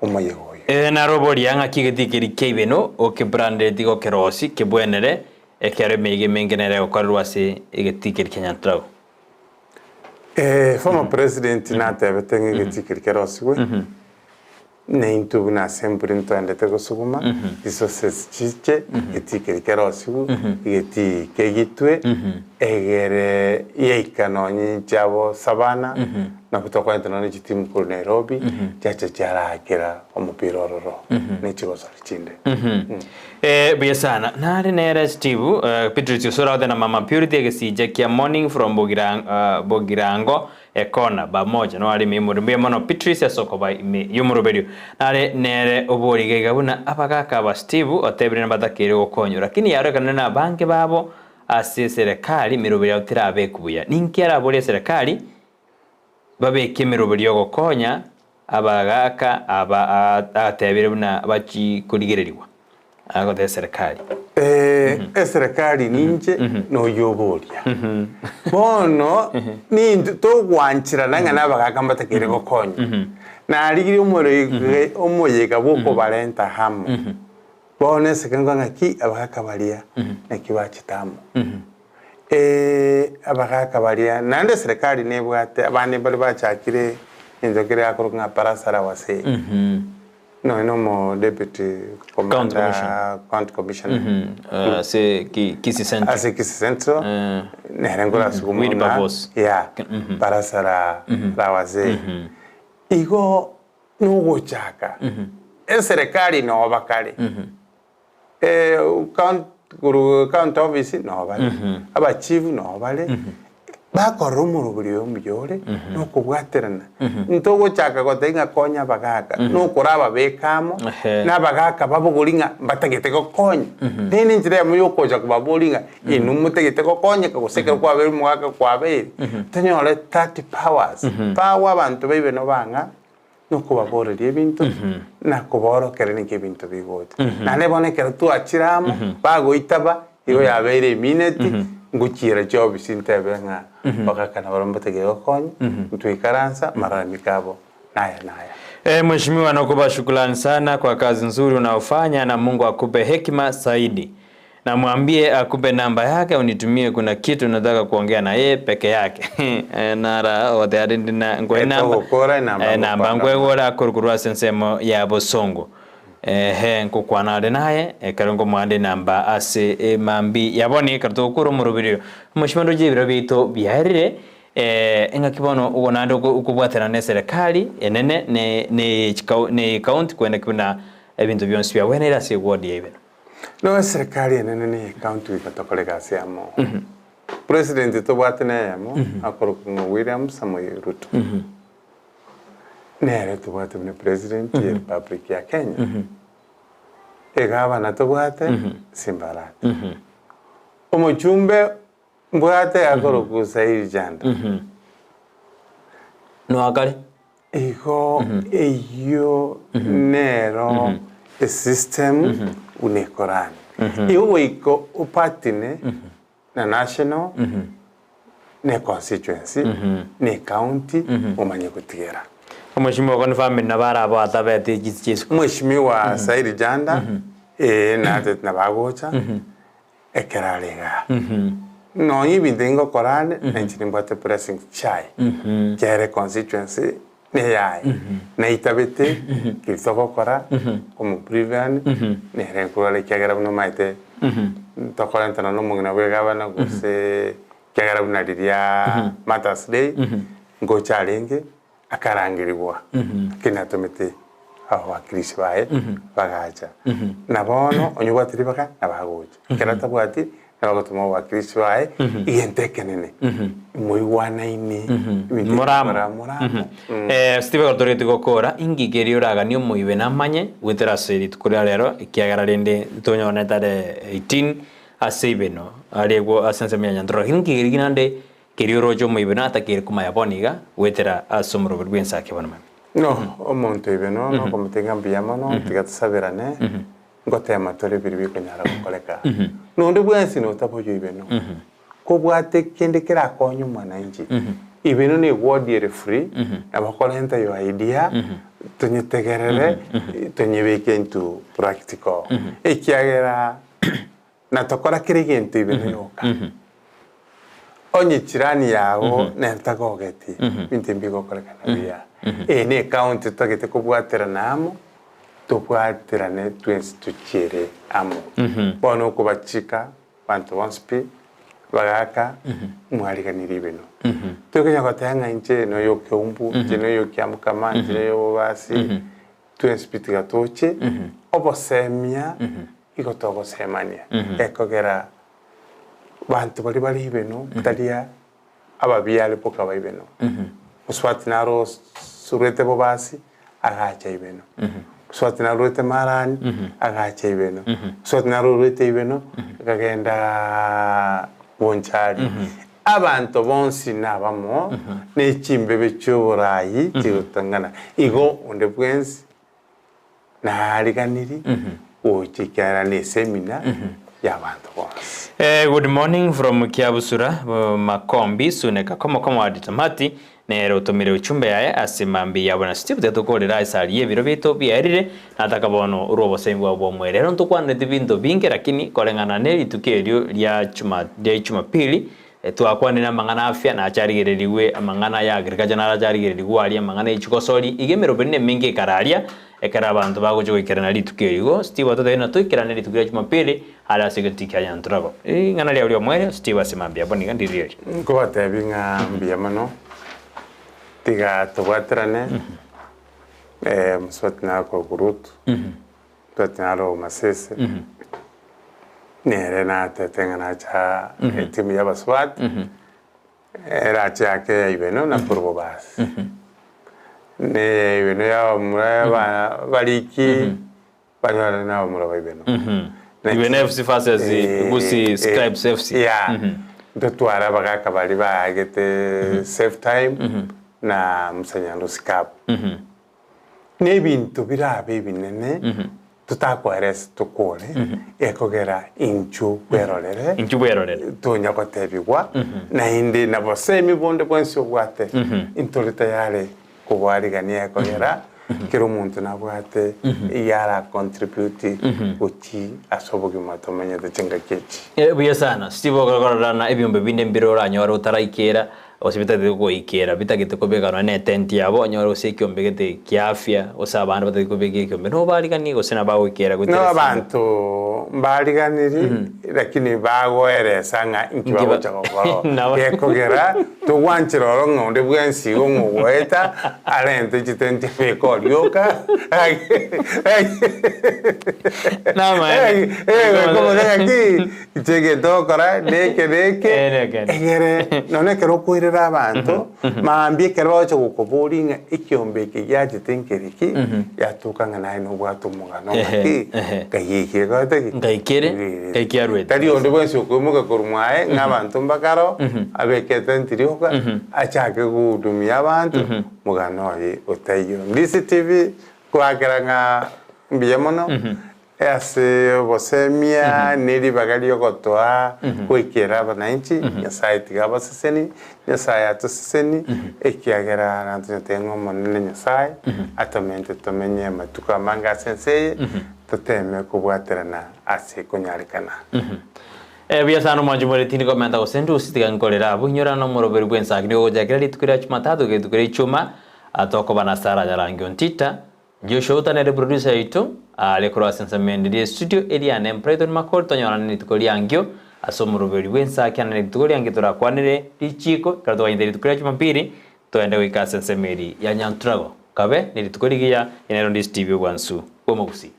omoyega oyo. Ee, naroboria ng'aki egetii keria kia ibeno okebrandeti gokerosi kebwenere, ekero emeiga emenge nere egokorerwa ase egetii keria kia Nyantrago. Eh, former president natebete ng'a egetii keria kerosigwe, na intwe buna assembly ntoendete gosuguma, resources chiche, egetii keria kerosigwe, egetii kegitwe, egere yaika nonye chiabo savana, nabo tokorenta nonye chitimu korwa Nairobi, chiacha chiarakera omopira ororo, ne chigosori chinde. Eh, buya sana. Nare nere Steve, eh, Beatrice Osoro agote na Mama Purity egesicha kia morning from Bogirango, uh, Bogirango ekona bamoja no are ime y'omorero. Mbuya mono Beatrice ase okoba ime y'omoroberio. Nare nere obori iga iga buna abagaka aba Steve otebire nabatakeire gokonywa lakini yarorekana na abange babo ase eserekari emeroberio yabo terabekwa buya. Ninki araborie eserekari babeke emeroberio y'ogokonya abagaaka aba agatebire buna bachikorigererigwa agotebia eserekari. Eserekari ninche noyoboria. Bono nintwe togwancherana ng'a nabagaaka mbatakeire gokonywa. Narigirie omorege omoyega bw'okobarenta amo. Bono eseke nkwa ng'aki abagaaka baria naki bachete amo. Abagaaka baria naende eserekari nebwate abande mbare bachakire egento keria gakorokwa ng'a barasa la wazee. Nonya na omo deputy County commander commissioner. county commissioner Ase Kisii Central. ase Kisii Central nere nkorasuguma Willy ng'a Barbosa. yeah barasa la la wazee. Igo nogochaka eserekari noba kare Korwa county office noo bare, abachief noo bare, bakorora omorobori oyo mbuya ore, na okobwaterana. Ntogochaka goteba ng'a konya abagaka, nokorababeka amo, na abagaka babogori ng'a mbatagete gokonya. Rende enchera eyemo ya okocha kobaboria ng'a inwe motagete gokonyeka gose ekero kwabeire omogaka kwabeire, tonyore that powers, power abanto baibe nobang'a. nokobaboreria ebinto, na kobaorokereria ninki ebinto bigocha. Naende bono ekero twachire amo, bagoitaba, igo yabeire emineti, ngochiera chiofisi ntebe ng'a bagakana baria mbatagete gokonya, ntwaikaransa, amaralamiko abo naya naya. Eh, Mheshimiwa nakupa shukrani sana kwa kazi nzuri unaofanya na Mungu akupe hekima zaidi. Na mwambie akupe namba yake unitumie kuna kitu nataka kuongea na yeye peke yake. Eh, nara ogotebi ndi na nkoe enamba. Etogokora enamba Eh, namba ngokwana. nkwegora akorwa ase ensemo ya bosongo. Ehe nkokwana are naye ekero nkomoa enamba ase emambi ya bono ekero togokora omoroberio. Mheshimiwa ndoche ebiro biaito biaerire eh, engaki bono ogo naende okobwaterana na eserekari enene ne ne ne county kwenda buna ebinto bionsi biagweneire ase eward ya ibeno. No eserikari enene na eye county goika tokore egasi amo. President tobwate na eyemo akorokwa ng'a William Samoei Ruto. Nere tobwate buna president ye republic ya Kenya. Egavana tobwate Simba Arati. Omochumbe mbwate akorokwa Usairi Janda. Noakare. Igo eyio nero esystem buna ekorani. Igo goika opatine na national ne constituency ne county omanye gotigera. Omweshimiwa okwo ni family nabo arabwo atabete chisi chia isiko. Mweshimiwa Saidi Janda ee natete nabo agocha ekero are igaa. Nonya ebinto ngokora ande na inche nimbwate blessings chiaye kere constituency neyaye naitabete keri togokora omobriefani nere nkorora ekiagera buna omanyete ntokorentana na omong'ina bwa egavana gose ekiagera buna riria Martyrs Day ngocha arenge akarangerigwa lakini natomete abawakilishi baye bagacha na bono onye obwate ribaga nabo agocha ekero atabwati nabo agotoma abawakilishi baye egento ekenene moigwanaine ebinto Moramo. ebikora moramo. Eh, Steve ekero toreti gokora, inki keria oraganie omoibe namanye goetera ase rituko ria rero, ekiagera rende tonyore tare 18 ase ibeno aria ase ensemo ya Nyantororo. Lakini inki keria naende Keria oroche omoibe natakeire komanya bono iga, goetera ase omoroberi bw'ense ake bono mambia. No omonto oibe no nokomotenga mbuya mono, tiga tosaberane, ngotema tore biria bikonyara gokoreka. Nonde bwensi notaboywa oibe no, kobwate kende kerakonye omwananchi, ibe no ne ward ere free, nabo okorenta your idea, tonyetegerere, tonyebeke into practical. Ekiagera na tokora kera egento ibe noyoka. Onye chirani yago nere tagogeti, ebinto mbigokorekana buya. Eye ne ecounty totagete kobwaterana amo, tobwaterane twensi tochiere amo. Bono okobachika abanto bonsi pi, bagaka mwariganirie ibeno. Tokonya goteba ng'a inche noyo Keumbu, inche noyo Kiamukama, inche noyo Bobasi, twensi pi tiga toche, obosemia Igo togosemania, ekogera banto baria bare ibeno taria ababiare boka ba ibeno. Mosubati naro osurete bobasi agacha ibeno, mosubati narwete marani agacha ibeno, mosubati naro orwete ibeno akagenda bonchari. Abanto bonsi nabamo ne chimbebe chi'oboraai chigotang'ana. Igo onde bwensi Naariganirie gocha ekiagera nesemina y'abanto bonsi. Good morning from Kiabusura Makombi Suneka komo komo hadi tamati nere otomire uchumbe yaye ase mambi yabo na Steve tetokorera ase aria ebiro biaito biaerire nataka bono orwe obosemi bwabo bw'omwere ero ntokwanereti binto binge lakini koreng'ana ne rituko erio ria chuma ria jumapili Twakwanire amang'ana afya, nache arigererigwe amang'ana ya agriculture narache arigererigwe aria amang'ana ye chigosori, iga emeroberi nemenge ekare aria, ekero abanto bagocha goikerana rituko eri. Igo Steve atotebie ng'a toikerane rituko ria Jumapili are ase egetii kia Nyantrago. Ring'ana riao ri'omoerio Steve ase mambia abwo niga ndiri erio. Nkobatebi ng'a mbuya mono, tiga tobwaterane, mosubati nakorokwa Ruth, Mosubati naro Masese, nere natete ng'a nacha etimu ya abasubati, erache ake ya Ibeno na korwa Bobasi. Ne ya Ibeno ya abamura aba abariki banyore na abamura ba Ibeno. Ibeno FC versus Gusii Scribes FC. Yeah. Ntotware abagaka baria baagete Save Time na Musa Nyandusi Cup. Nebinto birabe ebinene totakoeresa tokore, ekogera inchuo bwerorere, Inchuo bwerorere. tonya gotebigwa, naende na bosemi bonde bwensi obwate, intore tayari koboarigania ekogera kera omonto nabwate eyara contribute gochia ase obogima tomenyete chingaki echi. Buya sana. Steve okororana ebiombe binde mbire oranyore otaraikera. Gose bitagete goikera, bitagete kobeka nonya na etenti yabo, onyore gose ekiombe gete kia afya, gose abande batagete kobeka ekiombe, nobariganie gose nabagoikera No goetera esimi. abanto mbariganiri lakini bagoeresa ng'a inki Inki ba- bagocha gokora Nabo. gekogera togwanchera oro ng'a onde bwensi igo ng'a ogoeta arente chitenti abeke orioka Namaene. Ekomoka ng'aki Inche egento ogokora neke neke, Eh, neke. egere nonya ekero okoirera abanto, mambia ekero bagocha gokoboria ng'a ekiombe eke giachete nkere ki, yatoka ng'a naye nobwate omogano ng'aki, Ehe. ngai eke ekorete ki? Ngai kere, ngai kiarwete. Tari onde bwensi okoimoka korwa mwaye ng'a abanto mbakaro, abeke etenti rioka, achake gohudumia abanto, mogano oye otaiyo. DCTV, koakera ng'a mbuya mono, Ase obosemia ne ribaga ri'ogotoa goikera abananchi, Nyasae tiga abaseseni, Nyasae atoseseni, ekiagera natonyete ng'a Omonene Nyasae atomente tomenye amatuko amange ase ense eye, toteme kobwaterana ase konyarekana. Buya sana omwanchi more tindi komenta gose ndusi tiga nkorere abwo inyora nomoroberi bw'ensaki nigo ogochakera rituko ria Jumatatu goika rituko ria Ijumaa tokoba na Sarah Nyarangi Ontita Joshua Uta nere producer yaito are korwa ase ensemo ende rie studio eria ane Brighton Makori tonyorane rituko riangio ase omoroberi bw'ensaki ane rituko riangio torakwanere richiko ekero toganyete rituko ria Jumapili toende goika ase ensemo eri ya Nyanturago kabe nerituko rigiya ere Rondisi TV obwansu bw'omogusii.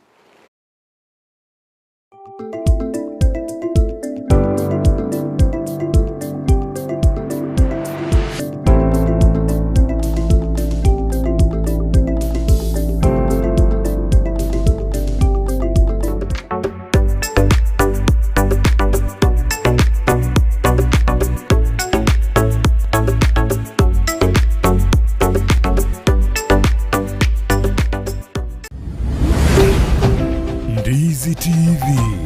Ndizi TV.